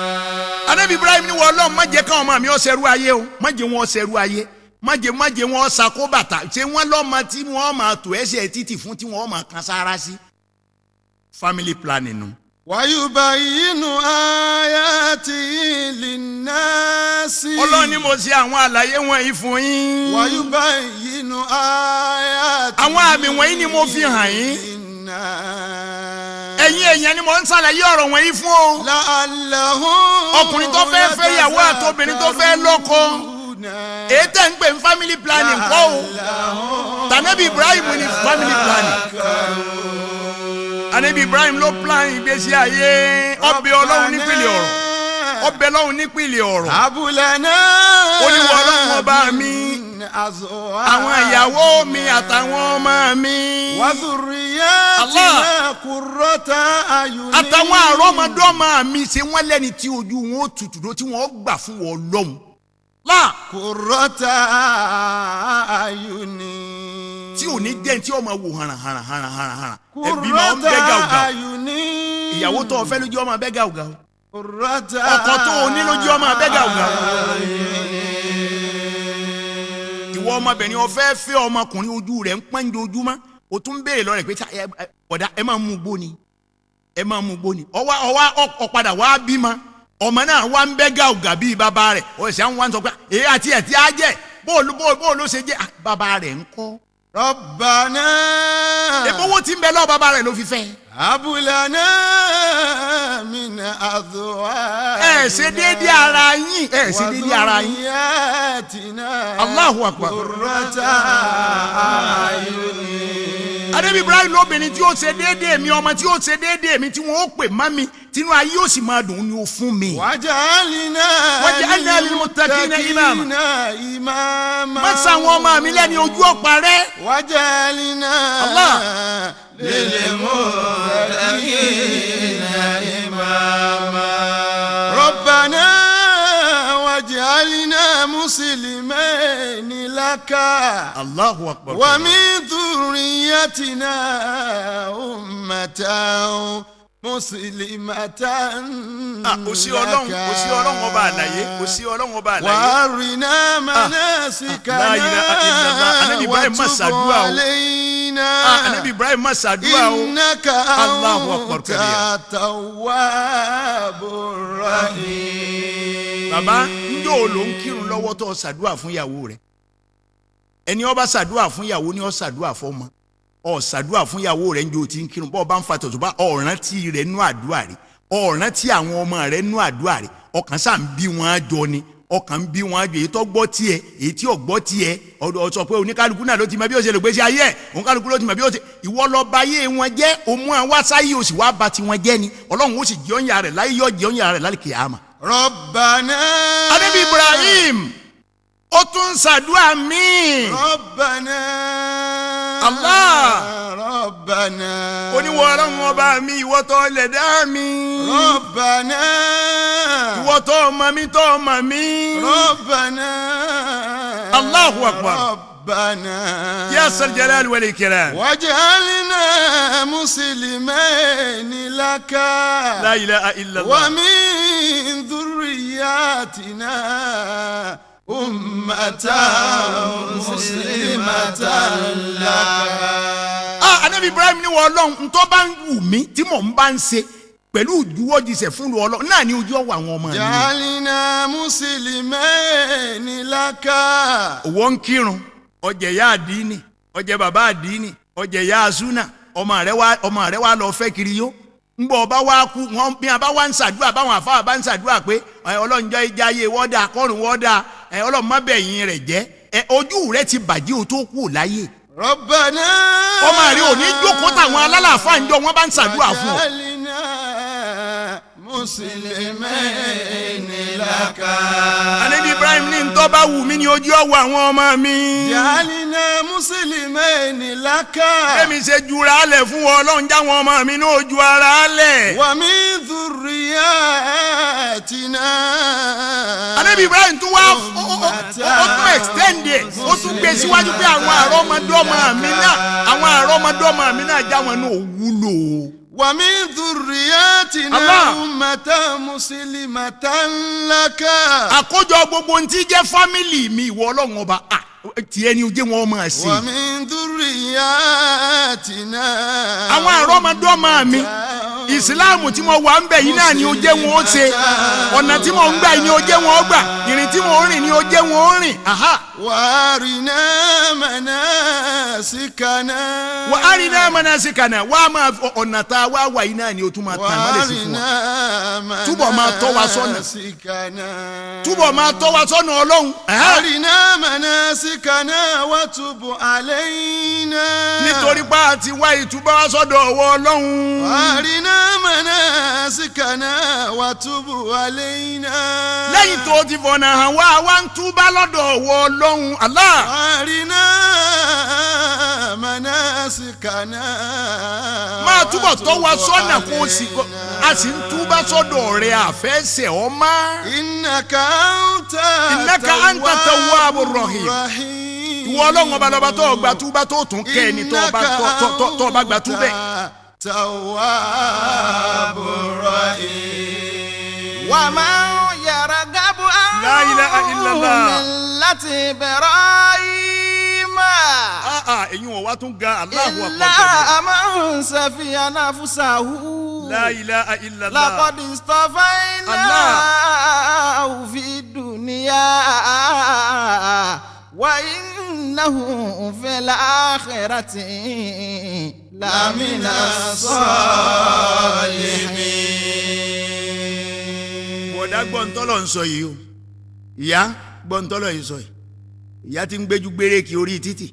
S3: Ànábì Ibrahim ní wọ́n Ọlọ́run má jẹ́ káwọn ọmọ mi ó ṣerú ayé o, má jẹ́ wọn ṣerú ayé, má jẹ́ wọn ṣakó bàtà, ṣé wọ́n lọ́mọ tí wọ́n máa tò ẹsẹ̀ títì fún tí wọ́n máa kan sára sí. Family planning nu.
S5: Wa yubayyinu ayatihi linnasi.
S3: Ọlọ́run ní mo ṣe àwọn àlàyé wọ̀nyí fún yín.
S5: Wa yubayyinu ayatihi.
S3: Àwọn àmì wọ̀nyí ni mo fi hàn yín. Ẹ̀yin èèyàn ni mo ń ṣàlàyé ọ̀rọ̀ wọ̀nyí fún o.
S5: La'allahum.
S3: Ọkùnrin tó fẹ́ fẹ́ ìyàwó àtobìnrin tó fẹ́ lọ́kọ. Èyí tẹ̀ ń pè ní family planning kọ́ o. Tànàbí Ibrahim ni family planning. Ànábì Ibrahim ló plan ìgbésí ayé ọbẹ̀ Ọlọ́run nípìnlẹ̀ ọ̀rọ̀ ọbẹ̀ Ọlọ́run nípìnlẹ̀ ọ̀rọ̀.
S5: Abúlé náà.
S3: Ó ní wọ Ọlọ́run ọba mi àwọn ìyàwó mi àtàwọn ọmọ mi.
S5: Wa dhurriyyatina qurrata ayunin.
S3: Àtàwọn àrọ́mọdọ́mọ mi ṣe wọ́n lẹ́ni tí ojú wọn ó tutù ló tí wọ́n gbà fún wọn Ọlọ́run.
S5: Qurrata ayunin.
S3: Tí ò ní jẹ́ tí ọmọ wò hànà hànà hànà hànà hànà ẹbí máa ń bẹ́ gàùgàù ìyàwó tó o fẹ́ lójú ọmọ bẹ́ gàùgàù ọkọ tó o ní lójú ọmọ bẹ́ gàùgàù ìwọ ọmọbìnrin o fẹ́ fẹ́ ọmọkùnrin ojú rẹ̀ ń pọ́n ojoojúmọ́ o tún béèrè lọ rẹ̀ pé ọ̀dà ẹ máa mú gbó ni ẹ máa mú gbó ni ọwá ọ̀padà wá bímọ ọmọ náà wá ń bẹ́ gàùgà bíi bàbá rẹ̀ ọ̀sẹ̀ àwọn wá ń sọ pé èyí àti ẹ̀ tí á jẹ́ bóòlù ló ṣe jẹ́ bàbá rẹ̀ ń kọ́.
S5: Rabbana.
S3: Ebówó tí ń bẹ lọ́wọ́ bàbá rẹ̀ ló fi fẹ́.
S5: Abúlànà min azwajina.
S3: Ẹ ṣe déédéé ara yín. Ẹ ṣe déédéé ara yín.
S5: Wa dhurriyyatina.
S3: Allahu akbar.
S5: Qurrata ayuni.
S3: Adébí Ibrahim lóbìnrin tí ó ṣe déédéé mi, ọmọ tí ó ṣe déédéé mi, tí wọ́n ó pè má mi, tinú ayé ó sì máa dùn ní o fún mi.
S2: Waj'alna
S3: lil-muttaqina imama.
S2: Imama.
S3: Má sàwọn ọmọ mi lẹ́ni ojú ọ̀pá rẹ̀.
S2: Waj'alna lil-muttaqina imama. Rabbana waj'alna muslimayni laka.
S3: Allahu akbar.
S2: Wa min dhurriyyatina ummatan muslimatan.
S3: Kò sí Ọlọ́run, kò sí Ọlọ́run ọba àlàyé, kò sí Ọlọ́run ọba àlàyé.
S2: Wa arina manasikana.
S3: La ilaha illallah. Ànábì Ibrahim má ṣàdúrà o. Ànábì Ibrahim má ṣàdúrà o.
S2: Innaka
S3: Allahu akbar kabira.
S2: anta tawwabur rahim.
S3: Bàbá njó ló ń kírun lọ́wọ́ tó ṣàdúrà fún ìyàwó rẹ̀. Ẹni ó bá ṣàdúrà fún ìyàwó ni ó ṣàdúrà fọ́mọ. Ó ṣàdúrà fún ìyàwó rẹ̀ njó ti ń kírun bọ́ ọ bá ń fa tọ̀tún bá ọ̀rántí rẹ̀ nú àdúrà rẹ̀, ọ̀rántí àwọn ọmọ rẹ̀ nú àdúrà rẹ̀. Ọkàn sáà ń bí wọn jọ ni, ọkàn ń bí wọn jọ. Èyí tó gbọ́ tiẹ̀, èyí tí ò gbọ́ tiẹ̀, ọ sọ pé oníkálukú náà ló ti mọ bí ó ṣe lè gbèsè ayé ẹ̀, oníkálukú ló ti mọ bí ó ṣe. Ìwọ lọ ba ayé wọn jẹ́, òmu àwọn sáyé o sì wá ba tiwọn jẹ́ ni. Ọlọ́run ó sì jẹ́ ọ̀nyà rẹ̀ láyé, yọ jẹ́ ọ̀nyà rẹ̀ lálẹ́ kìyàmà.
S2: Rabbana.
S3: Adébí Ibrahim ó tún ṣàdúrà míì.
S2: Rabbana.
S3: Allah.
S2: Rabbana.
S3: Oníwọ̀ Ọlọ́run ọba mi, ìwọ tó lẹ̀dá mi.
S2: Rabbana.
S3: Ìwọ tó ọmọ mi, tó ọmọ mi.
S2: Rabbana.
S3: Allahu akbar.
S2: Rabbana.
S3: Ya sal jalali wal ikram.
S2: Waj'alna muslimayni laka.
S3: La ilaha illallah.
S2: Wa min dhurriyyatina ummatan muslimatan laka.
S3: Ànábì Ibrahim ní wọ́n Ọlọ́run ntọ́ bá ń wù mí tí mò ń bá ń ṣe pẹ̀lú ìjuwọ́jisẹ̀ fún Ọlọ́run náà ní ojú ọwọ́ àwọn ọmọ mi.
S2: Ja'alna muslimayni laka.
S3: Òwò ń kírun, ọjẹ ya àdínì, ọjẹ bàbá àdínì, ọjẹ ya àsúnà, ọmọ rẹ wá lọ fẹ́ kiri yó. Ngbọ ọba wa kú wọn bí a bá wá ń ṣàdúrà, báwọn àfáà bá ń ṣàdúrà pé Ọlọ́run jẹ́ ìjáyé wọ́dà kọ́run wọ́dà, Ọlọ́run má bẹ̀yìn rẹ̀ jẹ́, ojú rẹ̀ ti bàjẹ́ o tó kú láyé.
S2: Rabbana.
S3: Ọmọ rẹ ò ní jókòó táwọn alálàáfáà ń jọ wọn bá ń ṣàdúrà fún ọ.
S2: Waj'alna muslimayni laka.
S3: Ànábì Ibrahim ní ntọ́ bá wù mí ní ojú ọwọ́ àwọn ọmọ mi.
S2: Ja'alna muslimayni laka.
S3: Èmi ṣe jura lẹ̀ fún wọn, Ọlọ́run jáwọn ọmọ mi ní ojú ara lẹ̀.
S2: Wa min dhurriyyatina.
S3: Ànábì Ibrahim tún wá ó tún extend ẹ̀, ó tún gbé síwájú pé àwọn àrọ́mọdọ́mọ mi náà, àwọn àrọ́mọdọ́mọ mi náà jáwọn náà wúlò.
S2: Wa min dhurriyyatina ummatan muslimatan laka.
S3: Àkójọ gbogbo ntí jẹ́ fámìlì mi, ìwọ Ọlọ́run ọba tiẹ̀ ni o jẹ́ wọn máa ṣe.
S2: Wa min dhurriyyatina.
S3: Àwọn àrọ́mọdọ́mọ mi, ìsìláàmù tí mo wà ń bẹ̀ yìí náà ni o jẹ́ wọn ó ṣe, ọ̀nà tí mo ń gbà ni o jẹ́ wọn ó gbà, ìrìn tí mo ń rìn ni o jẹ́ wọn ó rìn.
S2: Wa arina manasikana.
S3: Wa arina manasikana. Wà á máa ọ̀nà tá a wá wà yìí náà ni o tún máa tàn mọ́lẹ̀ sí fún wa. Túbọ̀ máa tọ́ wa sọ́nà. Túbọ̀ máa tọ́ wa sọ́nà Ọlọ́run.
S2: Arina manasikana wa tub alayna.
S3: Nítorí pa àti wá ìtúbọ̀ wá sọ́dọ̀ ọwọ́ Ọlọ́run.
S2: Arina manasikana wa tub alayna.
S3: Lẹ́yìn tó ti fọ̀nà hàn wá, wá ń túbá lọ́dọ̀ ọwọ́ Ọlọ́run. Allah.
S2: Arina manasikana.
S3: Máa túbọ̀ tọ́ wa sọ́nà kó o sì a sì ń túbá sọ́dọ̀ rẹ̀ àfẹ́sẹ̀ ọmọ.
S2: Innaka
S3: anta tawwabur rahim. Ìwọ Ọlọ́run ọba lọ́ba tó gba túbá tó tún kẹ́ ẹni tó bá gba túbẹ̀.
S2: Tawwabur rahim.
S1: Wa man yarghabu an
S3: La ilaha illallah.
S1: millati Ibrahim.
S3: Èyí wọn wá tún ga Allahu akbar.
S1: Illa man safiya nafsahu.
S3: La ilaha illallah.
S1: Laqad istafaynahu fi dunya wa innahu fil akhirati lamina salihin.
S3: Bọ̀dá gbọ́ntọ́lọ̀ ń sọ yìí o, ìyá gbọ́ntọ́lọ̀ yìí sọ yìí, ìyá ti ń gbéjú gbére kí orí títì.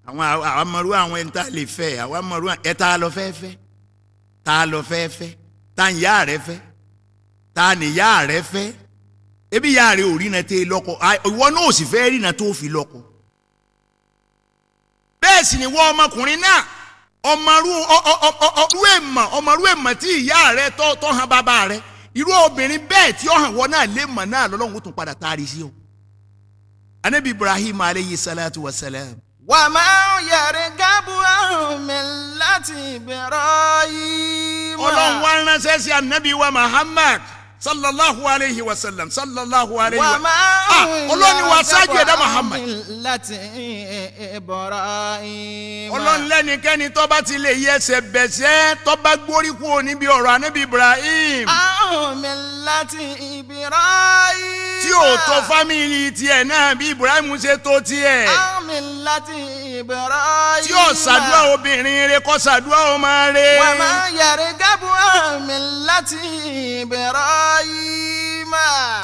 S3: Àwọn àmọ̀rú àwọn ẹni tá a lè fẹ́, àwọn àmọ̀rú ẹ tá a lọ fẹ́ fẹ́, tá a lọ fẹ́ fẹ́, tá ń yá rẹ fẹ́, tá ní yá rẹ fẹ́. Ebi yá rẹ ò rína tẹ́ lọ́kọ, ìwọ náà ò sì fẹ́ rína tó fi lọ́kọ. Bẹ́ẹ̀ sì ni wọ́n ọmọkùnrin náà, ọmọrú ọmọrú èèmọ̀ tí ìyá rẹ tọ́ hàn bàbá rẹ, irú obìnrin bẹ́ẹ̀ tí ó hàn wọ́n náà lè mọ̀ náà lọ́lọ́run ó tún padà taari sí o. Anabi Ibrahim aleyhi salatu wa salam.
S1: Wa man yargabu an millati Ibrahim.
S3: Ọlọ́run wá ránṣẹ́ sí anabi wa Muhammad sallallahu alayhi wa sallam sallallahu alayhi wa sallam. Ọlọ́run wa ṣáájú ẹ̀dá Muhammad.
S1: Millati Ibrahim.
S3: Ọlọ́run lẹ́nikẹ́ni tó bá ti lè yẹsẹ̀ bẹ̀sẹ̀ tó bá gbórí kúrò níbi ọ̀rọ̀ anabi Ibrahim.
S1: An millati Ibrahim.
S3: Tí ò tó fámìlì tiẹ̀ náà bí Ibrahim ṣe tó tiẹ̀.
S1: An millati Ibrahim.
S3: Tí ò ṣàdúrà obìnrin rẹ̀ kó ṣàdúrà ọmọ rẹ̀.
S1: Wa man yargabu an millati Ibrahim.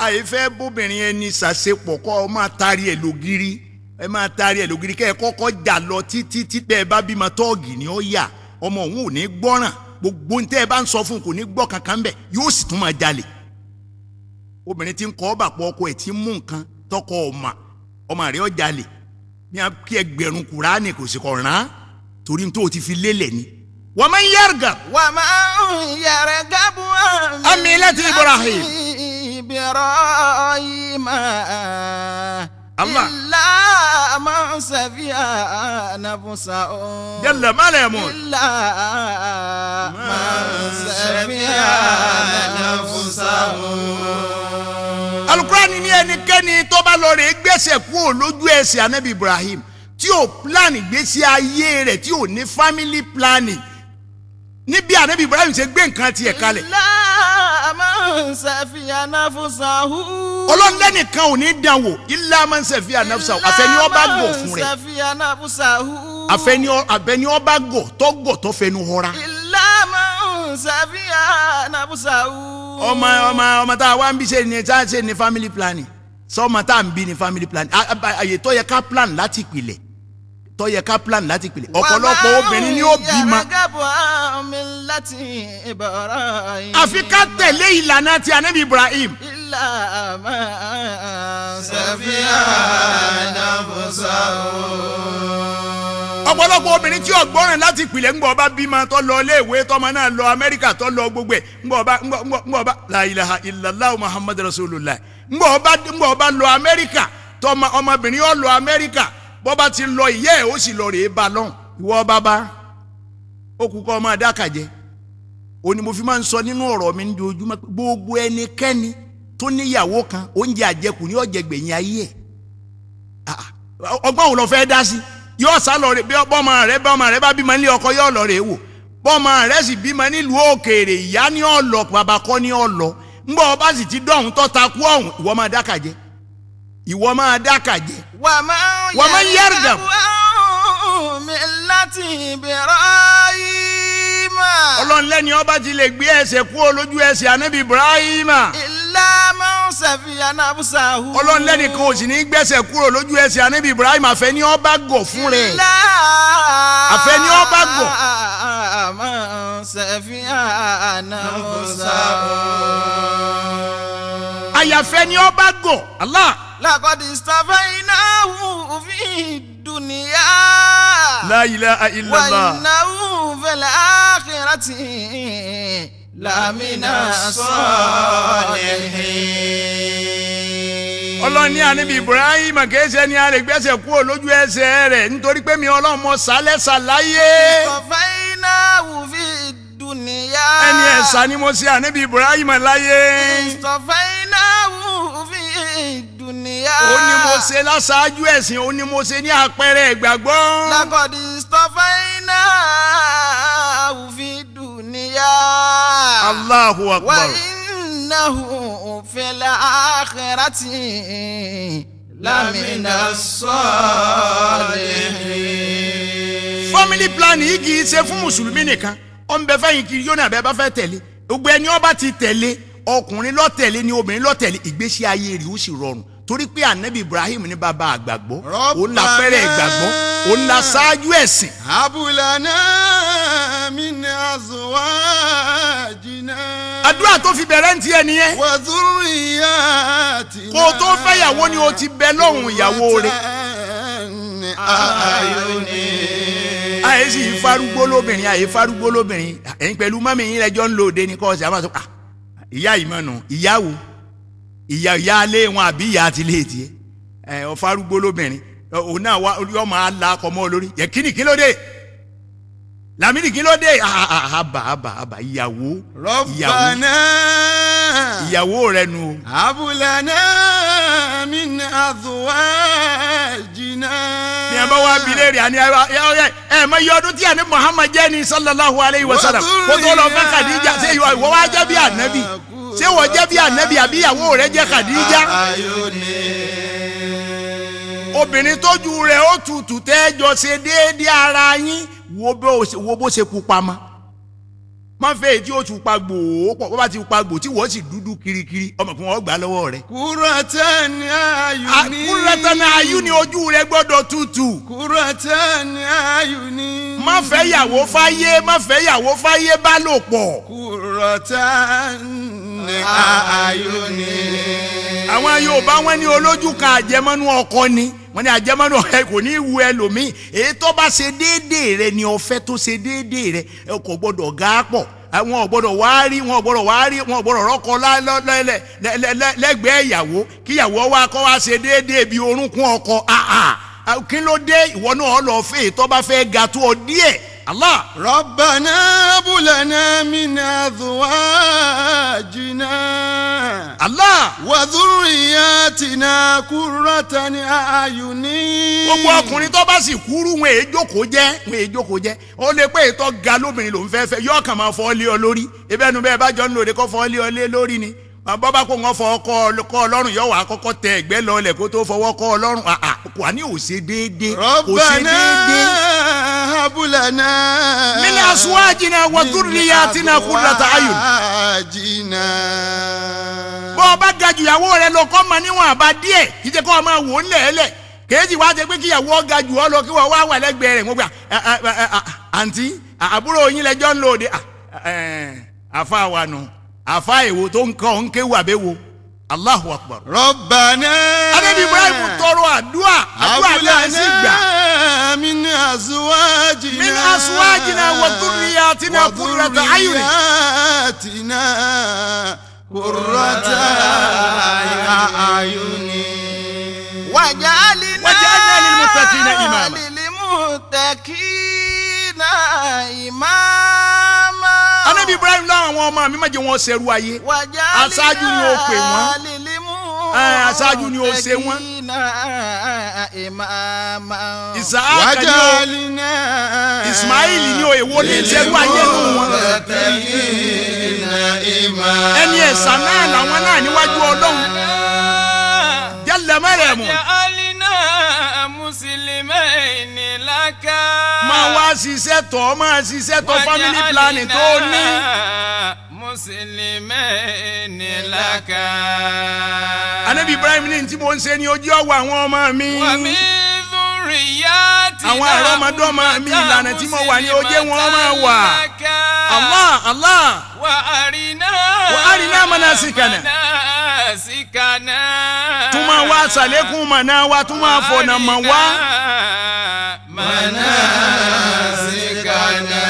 S3: Àìfẹ́ bóbìnrin ẹni ṣàṣepọ̀ kọ́ ọ máa taari ẹ̀ lògiri, ẹ máa taari ẹ̀ lògiri kẹ́ ẹ kọ́kọ́ jà lọ títí tí bẹ́ẹ̀ bá bímọ tọ́ọ̀gì ni ó yà, ọmọ òun ò ní gbọ́ràn, gbogbo ní tẹ́ ẹ bá ń sọ fún un kò ní gbọ́ kankan bẹ̀, yóò sì tún máa jalè. Obìnrin tí ń kọ́ bàpọ̀ ọkọ ẹ̀ tí ń mú nǹkan tọkọ ọmọ ọmọ rẹ̀ ó jalè ní kí ẹgbẹ̀rún Kùránì kò sì kọ̀ rán án torí tó o ti fi lélẹ̀ ni. Wa man yargab.
S1: Wa man yargabu
S3: an millati Ibrahim.
S1: Ibrahim.
S3: Allah.
S1: Illa man safiya nafsahu.
S3: Jalla ma la yamut.
S1: Illa man safiya nafsahu.
S3: Alukurani ní ẹnikẹ́ni tó bá lọ rè gbèsè kúrò lójú ẹsẹ̀ anabi Ibrahim tí ò plan ìgbésí ayé rẹ̀ tí ò ní family planning níbi anabi Ibrahim ṣe gbé nǹkan tiẹ̀ kalẹ̀.
S1: Illa man safiya nafsahu.
S3: Ọlọ́run lẹ́nìkan ò ní dán wò illa man safiya nafsahu, àfẹ́ni ó bá gọ̀ fún rẹ̀.
S1: Illa man safiya nafsahu.
S3: Àfẹ́ni ó bá gọ̀ tó gọ̀ tó fẹnu họra.
S1: Illa man safiya nafsahu.
S3: Ọmọ ọmọ ọmọ tá a wá ń bí ṣe ni tá a ṣe ni family planning, sọmọ tá a ń bí ni family planning, àyè tó yẹ ká plan láti ìpìlẹ̀, tó yẹ ká plan láti ìpìlẹ̀, ọ̀pọ̀lọpọ̀ obìnrin ni ó bímọ. Àfi ká tẹ̀lé ìlànà ti anabi Ibrahim.
S1: Illa man safiya nafsahu.
S3: Ọ̀pọ̀lọpọ̀ obìnrin tí ọ̀gbọ́ràn láti ìpìlẹ̀ ńgbọ̀ ọba bímọ tó lọ iléèwé tọmọ náà lọ Amẹ́ríkà tó lọ gbogbo ẹ̀ ńgbọ̀ ọba ńgbọ̀ ọba la ilaha illallah Muhammad rasulullah ńgbọ̀ ọba lọ Amẹ́ríkà tọmọ ọmọbìnrin ó lọ Amẹ́ríkà bọ́ba ti lọ ìyẹ́ ẹ̀ ó sì lọ rèé ba lọ́hùn ìwọ bàbá ó kú kọ́ ọmọ adákàjẹ́. Ó ní mo fi máa ń sọ nínú ọ̀rọ̀ mi ní ojoojúmọ́ gbogbo ẹnikẹ́ni tó níyàwó kan oúnjẹ àjẹkù ní ọ̀jẹ̀gbẹ̀yìn ayé ẹ̀ ọgbọ́n òun lọ fẹ́ dá sí yóò sá lọ rè bọ́mọ rẹ bá bímọ nílé ọkọ yóò lọ rè wò bọ́mọ rẹ sì bímọ nílùú òkèèrè ìyá ní ọ̀lọ́ bàbá kọ́ ní ọ̀lọ́ ńgbọ́ ọba sì ti dọ̀hún tó ta kú ọ̀hún ìwọ máa dákàjẹ́ ìwọ máa dákàjẹ́.
S1: Wa man yargabu an millati Ibrahim.
S3: Ọlọ́run lẹ́ni ọba ti lè gbé ẹsẹ̀ kúrò lójú ẹsẹ̀ anabi Ibrahim.
S1: Illa man safiya nafsahu.
S3: Ọlọ́run lẹ́ni kan ò sì ní gbẹ́sẹ̀ kúrò lójú ẹsẹ̀ anabi Ibrahim àfẹ́ni ọba gọ̀ fún rẹ̀. Àfẹ́ni ọba gọ̀.
S1: Man safiya nafsahu.
S3: Àyàfẹ́ ni ọba gọ̀ Allah.
S1: Laqad istafaynahu fi dunya.
S3: La ilaha illallah.
S1: Wa innahu fil akhirati lamina salihin.
S3: Ọlọ́run ní ànábì Ibrahim kìí ṣe ni a lè gbẹ́sẹ̀ kúrò lójú ẹsẹ̀ rẹ̀ nítorí pé mi Ọlọ́run mọ sálẹ̀ sàláyé.
S1: Istafaynahu fi dunya.
S3: Ẹni ẹ̀sà ni mo ṣe ànábì Ibrahim láyé.
S1: Istafaynahu fi dunya.
S3: Ó ní mo ṣe láṣáájú ẹ̀sìn, ó ní mo ṣe ní àpẹẹrẹ ìgbàgbọ́.
S1: Laqad istafaynahu fi dunya.
S3: Allahu akbar.
S1: Wa innahu fil akhirati lamina salihin.
S3: Family planning yìí kì í ṣe fún mùsùlùmí nìkan, ó ń bẹ fẹ́yìn kiri yóò ní àbẹ́ bá fẹ́ tẹ̀lé gbogbo ẹni ó bá ti tẹ̀lé ọkùnrin ló tẹ̀lé ni obìnrin ló tẹ̀lé ìgbésí ayé rẹ̀ ó sì rọrùn Torí pé ànábì Ibrahim ní bàbá àgbàgbọ́, òun la pẹ́rẹ́ ìgbàgbọ́, òun la ṣáájú ẹ̀sìn.
S2: Abúlànà min azwajina.
S3: Àdúrà tó fi bẹ̀rẹ̀ ń tiẹ̀ nìyẹn.
S2: Wa dhurriyatina.
S3: Kó o tó fẹ́yàwó ni o ti bẹ lọ́hùn ìyàwó rẹ̀.
S2: Ayuni.
S3: Àyè sì farúgbó lóbìnrin, àyè farúgbó lóbìnrin. Ẹ̀yin pẹ̀lú mọ́mí yín lẹ́jọ́ ń lo òde ní kọ́ọ̀sì. Àmọ́ sọ ìyá yìí mọ̀nà ìyáwó ìyá ìyá alé wọn àbí ìyá àti ilé tiẹ̀. Ẹ̀ ọ farúgbó lóbìnrin. Òun náà wá yọ máa la ọkọ̀ mọ́ olórí. Yẹ kíni kí ló dé? Lamidi kí ló dé? Àbà àbà àbà ìyàwó.
S2: Rabbana.
S3: Ìyàwó rẹ nu.
S2: Abúlànà min azwajina.
S3: Ní ẹ bá wá bilé rẹ̀ àní ẹ mọ iye ọdún tí àní Muhammad jẹ́ ní sallallahu alayhi wa sallam. Kó tó lọ fẹ́ Khadija, ṣé ìwọ wá jẹ́ bí ànábì? Ṣé ìwọ jẹ́ bí ànábì àbí ìyàwó rẹ jẹ́ Khadija? Obìnrin tójú rẹ̀ ó tutù tẹ́jọ ṣe déédéé ara yín, wo bó ṣe pupa mọ́. Má fẹ́ èyí tí ó ti pa gbòó pọ̀, bó bá ti pa gbòó tí wọ́n sì dúdú kirikiri, ọmọ kí wọ́n gbà lọ́wọ́ rẹ̀.
S2: Kúrọ̀tàn ayùní.
S3: Kúrọ̀tàn ayùní, ojú rẹ̀ gbọ́dọ̀ tutù.
S2: Kúrọ̀tàn ayùní.
S3: Má fẹ́ yàwó fáyé, má fẹ́ yàwó fáyé bá lò pọ̀.
S2: Kúrọ̀tàn ayùní.
S3: Àwọn Yorùbá wọn ní olójú kan àjẹmọ́nú ọkọ ni, wọ́n ní àjẹmọ́nú ọkọ kò ní í wu ẹlòmíì. Èyí tó bá ṣe déédéé rẹ ni ọ̀fẹ́ tó ṣe déédéé rẹ, ẹ kò gbọ́dọ̀ gá pọ̀. Wọn ò gbọ́dọ̀ wá rí, wọn ò gbọ́dọ̀ wá rí, wọn ò gbọ́dọ̀ rọ́kọ lẹ́gbẹ̀ẹ́ ìyàwó kíyàwó wa kọ́ wá ṣe déédéé bí orúnkún ọkọ. Kí ló dé? Ìwọ náà lọ fẹ́ èyí tó bá fẹ́ ga tó ọ díẹ̀. Allah.
S2: Rabbana hab lana min azwajina.
S3: Allah.
S2: Wa dhurriyatina qurrata a'yuni.
S3: Gbogbo ọkùnrin tó bá sì kúrú wọn èé jókòó jẹ́, wọn èé jókòó jẹ́. Ó lè pé ètò ga lóbìnrin lòún fẹ́ fẹ́, yóò kàn máa fọ́ lé ọ lórí. Ebẹ́nu bẹ́ẹ̀ bá jọ ń lòdì kó fọ́ lé ọ lé lórí ni. Bọ́bá kó wọn fọ ọkọ ọlọ́run yóò wá kọ́kọ́ tẹ ẹ̀gbẹ́ lọlẹ̀ kó tó fọwọ́ kọ́ ọlọ́run. Kò ní ò ṣe déédéé, kò ṣe déédéé.
S2: Rabbana hab lana
S3: min azwajina wa dhurriyatina qurrata a'yun. Bọ́ ọ bá ga jù ìyàwó rẹ lọ kọ́ ma níwọ̀n àbá díẹ̀, kì í ṣe kọ́ ọ máa wò ó ńlẹ̀ẹ́lẹ̀. Kéèjì wá ṣe pé kí ìyàwó ọ ga jù ọ lọ kí wọ́n wá wà lẹ́gbẹ̀ẹ́ rẹ̀. Wọ́n gbà àǹtí àbúrò yín lẹ́jọ́ ń lò dé. Àfa wa nù. Àfa èwo tó ń kọ́ ń kéwù àbẹ́wò. Allahu Akbar.
S2: Rabbana.
S3: Ànábì Ibrahim tọrọ àdúà, àdúà náà sì gbà.
S2: Min azwajina.
S3: Min azwajina wa dhurriyatina qurrata a'yun.
S2: Dhurriyatina qurrata a'yuni.
S1: Waj'alna
S3: lil-muttaqina imama.
S1: Lil-muttaqina imama.
S3: Ànábì Ibrahim láwọn àwọn ọmọ mi má jẹ́ wọn ṣẹrú ayé. Aṣáájú ni ó pè wọ́n. Aṣáájú ni ó ṣe wọ́n. Ìsáàkà ni ó, Ismail ni ó, èwo ní ṣẹrú ayé nù wọn. Ẹni ẹ̀sà náà làwọn náà níwájú Ọlọ́run. Jalla mẹ́rẹ̀mù. Máa wá ṣiṣẹ́ tọ̀, máa ṣiṣẹ́ tọ̀ family planning tó ní.
S2: Muslimaini laka.
S3: Ànábì Ibrahim ní tí mo ń ṣe ni ojú ọwọ́ àwọn ọmọ mi.
S2: Wa min dhurriyatina.
S3: Àwọn àrọ́mọdọ́mọ mi, ìlànà tí mo wà ní ojú wọn máa wà. Allah Allah.
S2: Wa arina.
S3: Wa arina manasikana.
S2: Manasikana.
S3: Tún máa wá ṣàlékún mọ̀nà wa, tún máa fọ̀nà mọ̀ wá.
S2: Manasikana.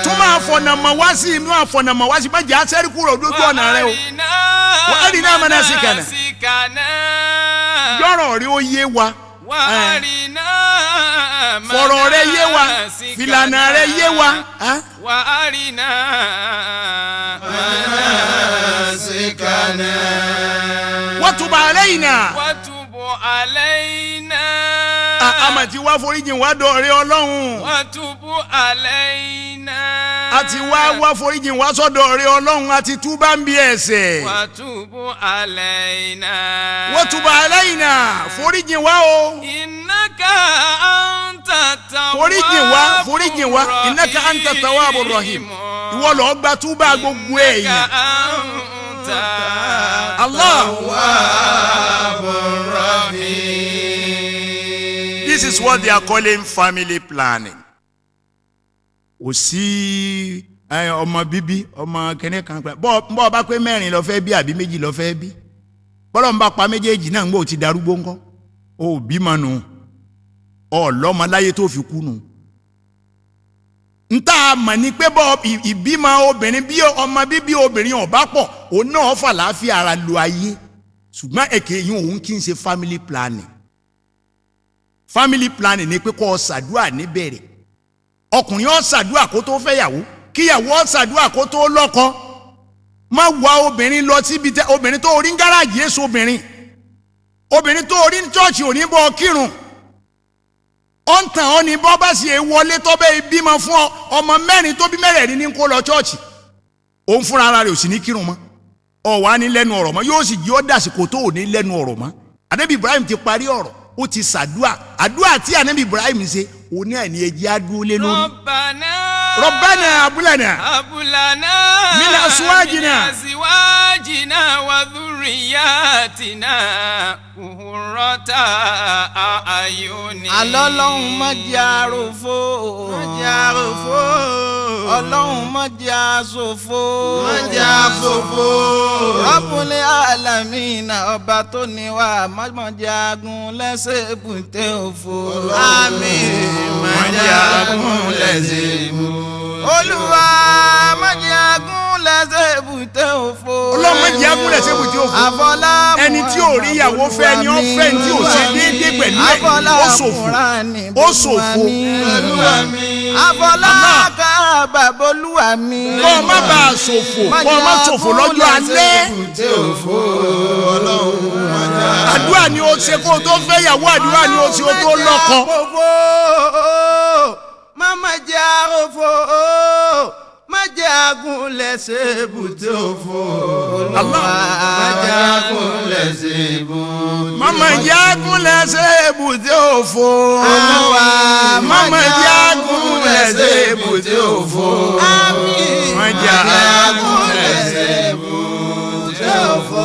S3: Tún máa fọ̀nà mọ̀ wá sí inú àfọ̀nà mọ̀ wá sí, má jẹ́ àṣẹ́rí kúrò lójú ọ̀nà rẹ o. Wa arina manasikana. Yọ̀rọ̀ rí ó yé wa. Fọ̀rọ̀ rẹ yé wa, fìlànà rẹ yé wa.
S2: Wa arina manasikana.
S3: Wa tub alayna.
S2: Wa tub alayna.
S3: Àmà tí wá foríjìn wá dọ̀rẹ́ Ọlọ́run.
S2: Wa tub alayna.
S3: A ti wá wá foríjìn wá sọ́dọ̀ rẹ Ọlọ́run, a ti túbà ń bí ẹ̀ṣẹ̀.
S2: Wa tub alayna.
S3: Wa tub alayna, foríjìn wá o.
S2: Innaka anta tawwabur rahim.
S3: Foríjìn wá, foríjìn wá, innaka anta tawwabur rahim. Ìwọ ló gba túbà gbogbo èèyàn.
S2: Innaka anta Tawwabur Rahim.
S3: This is what they are calling family planning. Kò sí ọmọ bíbí ọmọ kẹ́nẹ́ kan pẹ́ bọ́ ọ bá pé mẹ́rin lọ fẹ́ bí àbí méjì lọ fẹ́ bí bọ́lá ń bá pa méjèèjì náà ń gbọ́ ti darúgbó ńkọ́ o ò bímọ nù ọ lọ́mọ láyé tó fi kú nù. N tá a mọ̀ ni pé bọ́ ìbímọ obìnrin bí ọmọ bíbí obìnrin ọ̀bá pọ̀ òun náà fà láàfin ara lu ayé ṣùgbọ́n èké yín òun kì í ṣe family planning. Family planning ni pé kó o ṣàdúrà níbẹ̀rẹ̀ ọkùnrin ó ṣàdúrà kó tó fẹ́yàwó kíyàwó ó ṣàdúrà kó tó lọ́kọ má wá obìnrin lọ síbi tẹ obìnrin tó orí ń gáràjì èso obìnrin obìnrin tó orí ń chọ́ọ̀chì òní bọ́ kírun ó ń tàn ọ́ ní bọ́ bá sì wọlé tó bẹ́ẹ̀ bímọ fún ọ ọmọ mẹ́rin tó bí mẹ́rẹ̀ẹ̀rin ní kó lọ chọ́ọ̀chì òun fúnra ara rẹ̀ ò sì ní kírun mọ́ ọ wà ní lẹ́nu ọ̀rọ̀ mọ́ yóò sì jí ó dàsìkò tó ò ní lẹ́nu ọ̀rọ̀ mọ́. Ànábì Ibrahim ti parí ọ̀rọ̀ ó ti ṣàdúà àdúà tí Ànábì Ibrahim ṣe òní àní ẹjẹ́ adúlé lórí. Rabbana abúlànà
S2: abúlànà
S3: min aswajina
S2: min aswajina wa dhurriyatina qurrata a'yuni.
S1: Alọ́lọ́hun má jẹ́ àròfo. Má jẹ́ àròfo. Ọlọ́hun má jẹ́ àṣòfo. Má jẹ́ àṣòfo. Rabbul alamina ọba tó ní wa má jẹ́ agun lẹ́sẹ̀ èbúté òfo.
S2: Àmín. Má jẹ́ agun lẹ́sẹ̀ èbúté.
S1: Olúwa má jẹ́ agun lẹ́sẹ̀ èbúté òfo.
S3: Ọlọ́run má jẹ́ agun lẹ́sẹ̀ èbúté òfo. Ẹni tí ò rí ìyàwó fẹ́ ni ó fẹ́ ní tí ò ṣe déédéé pẹ̀lú ẹ̀ ó ṣòfò ó ṣòfò.
S1: Àfọlá kábà bolúwa mi.
S3: Kọ́ ọ má bàa ṣòfò kọ́ ọ má ṣòfò lọ́jọ́ alẹ́. Àdúrà ni ó ṣe kó o tó fẹ́ yàwó àdúrà ni ó ṣe o tó lọ́kọ.
S5: Má jẹ́ àròfo má jẹ́ agun lẹ́sẹ̀ èbúté òfo.
S2: Má jẹ́ agun lẹ́sẹ̀ èbúté.
S3: Má jẹ́ agun lẹ́sẹ̀ èbúté òfo. Má jẹ́ agun lẹ́sẹ̀ èbúté òfo. Má jẹ́ agun lẹ́sẹ̀
S2: èbúté òfo.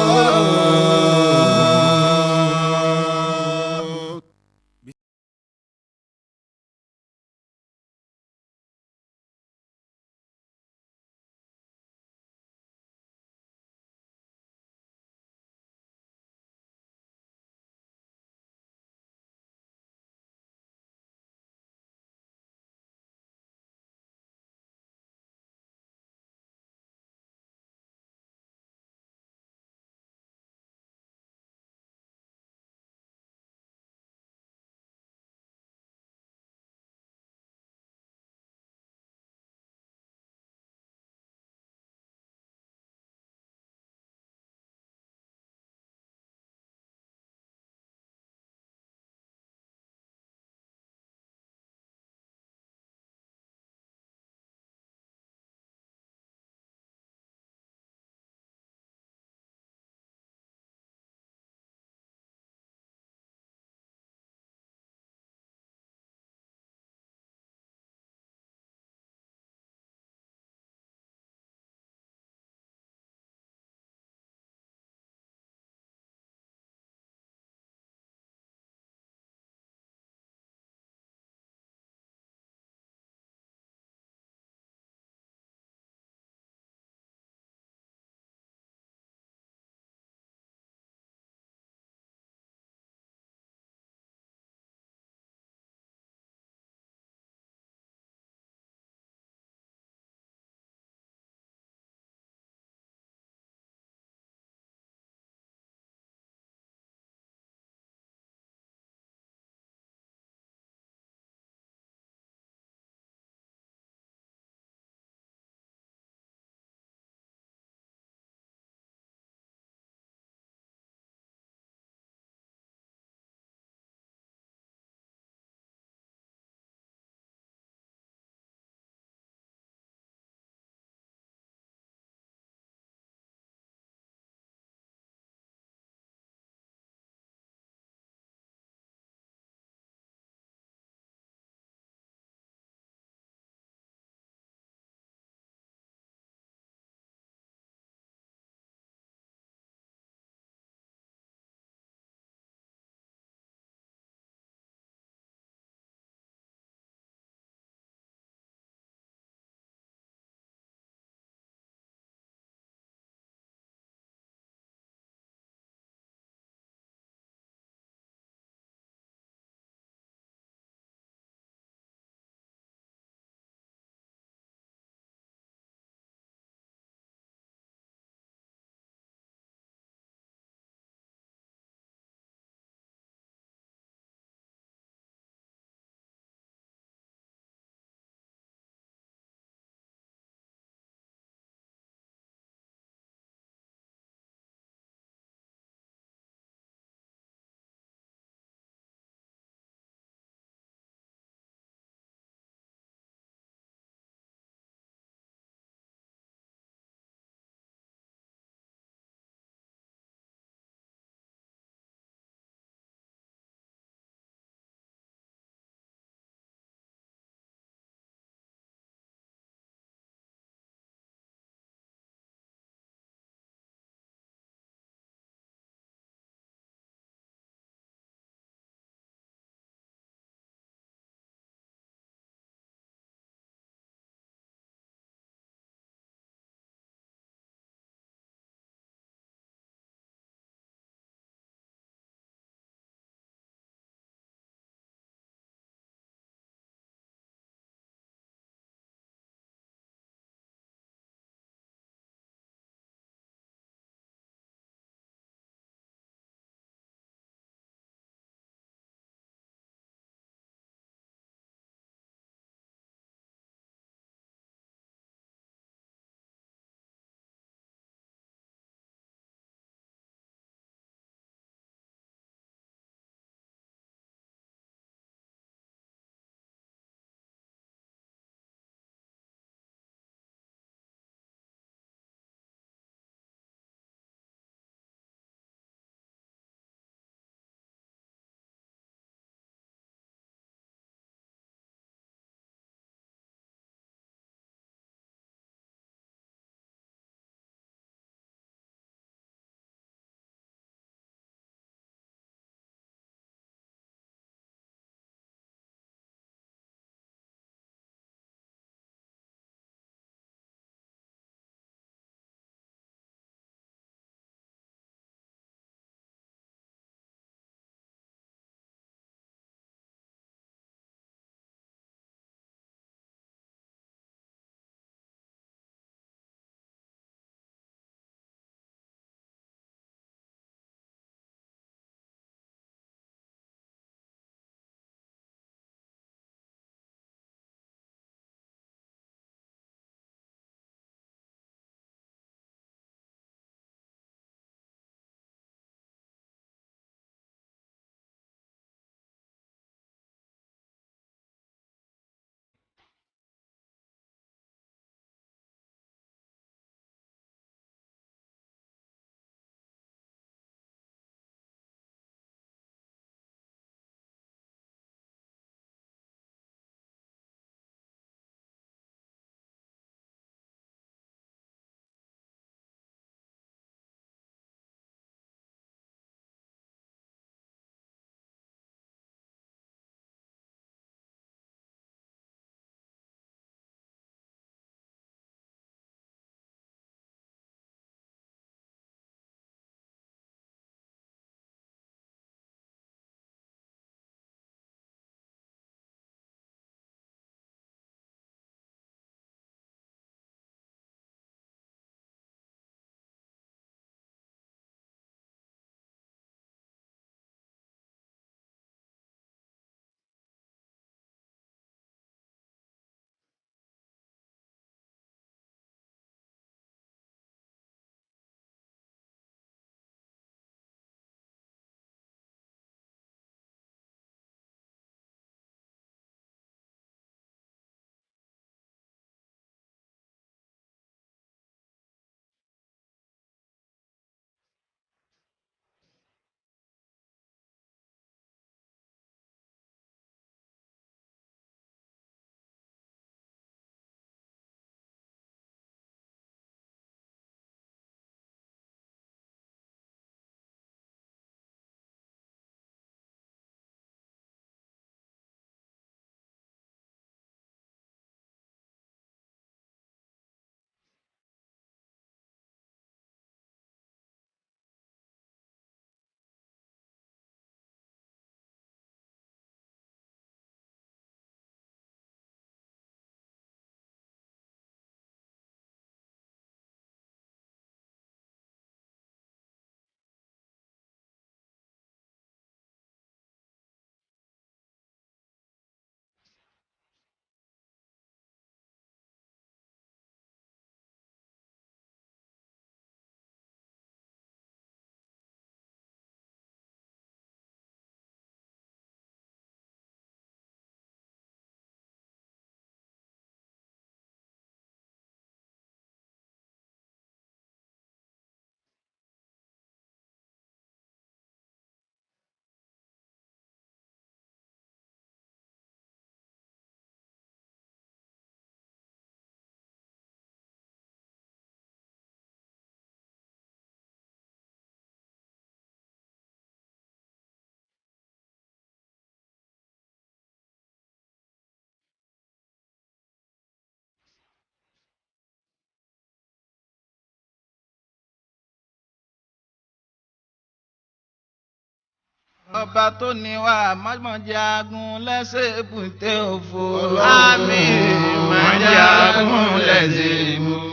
S1: Ọba tó ní wa má jẹ́ agun lẹ́sẹ̀ èbúté òfo.
S2: Àmín. Má jẹ́ agun lẹ́sẹ̀ èbúté.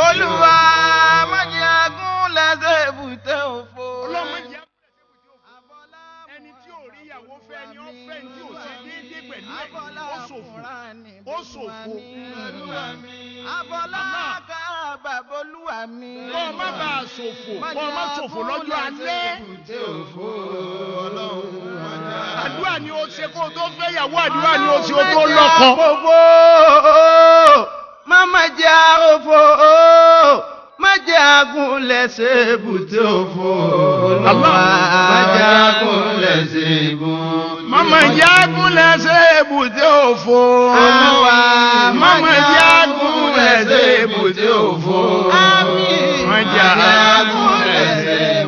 S1: Olúwa má jẹ́ agun lẹ́sẹ̀ èbúté òfo.
S3: Ẹni tí ò rí ìyàwó fẹ́ ni ó fẹ́ ní tí ò ṣe déédéé pẹ̀lú ẹ̀, ó ṣòfò, ó ṣòfò.
S1: Abọ́lá kábà bolúwa mi.
S3: Kọ́ ọ má bàa ṣòfò, kọ́ ọ má ṣòfò lọ́jọ́ alẹ́. Àdúrà ni o ṣe kó o tó fẹ́ yàwó, àdúrà ni o ṣe o tó lọ́kọ.
S1: Gbogbo má jẹ́ àròfò, má jẹ́ agun lẹ́sẹ̀ èbúté òfò.
S2: Má jẹ́ agun lẹ́sẹ̀ èbúté.
S3: Mama jẹ́ agun lẹ́sẹ̀ èbúté òfò.
S2: Olúwa,
S3: Mama jẹ́ agun lẹ́sẹ̀ èbúté òfò.
S1: Àmín.
S3: Má jẹ́ agun lẹ́sẹ̀.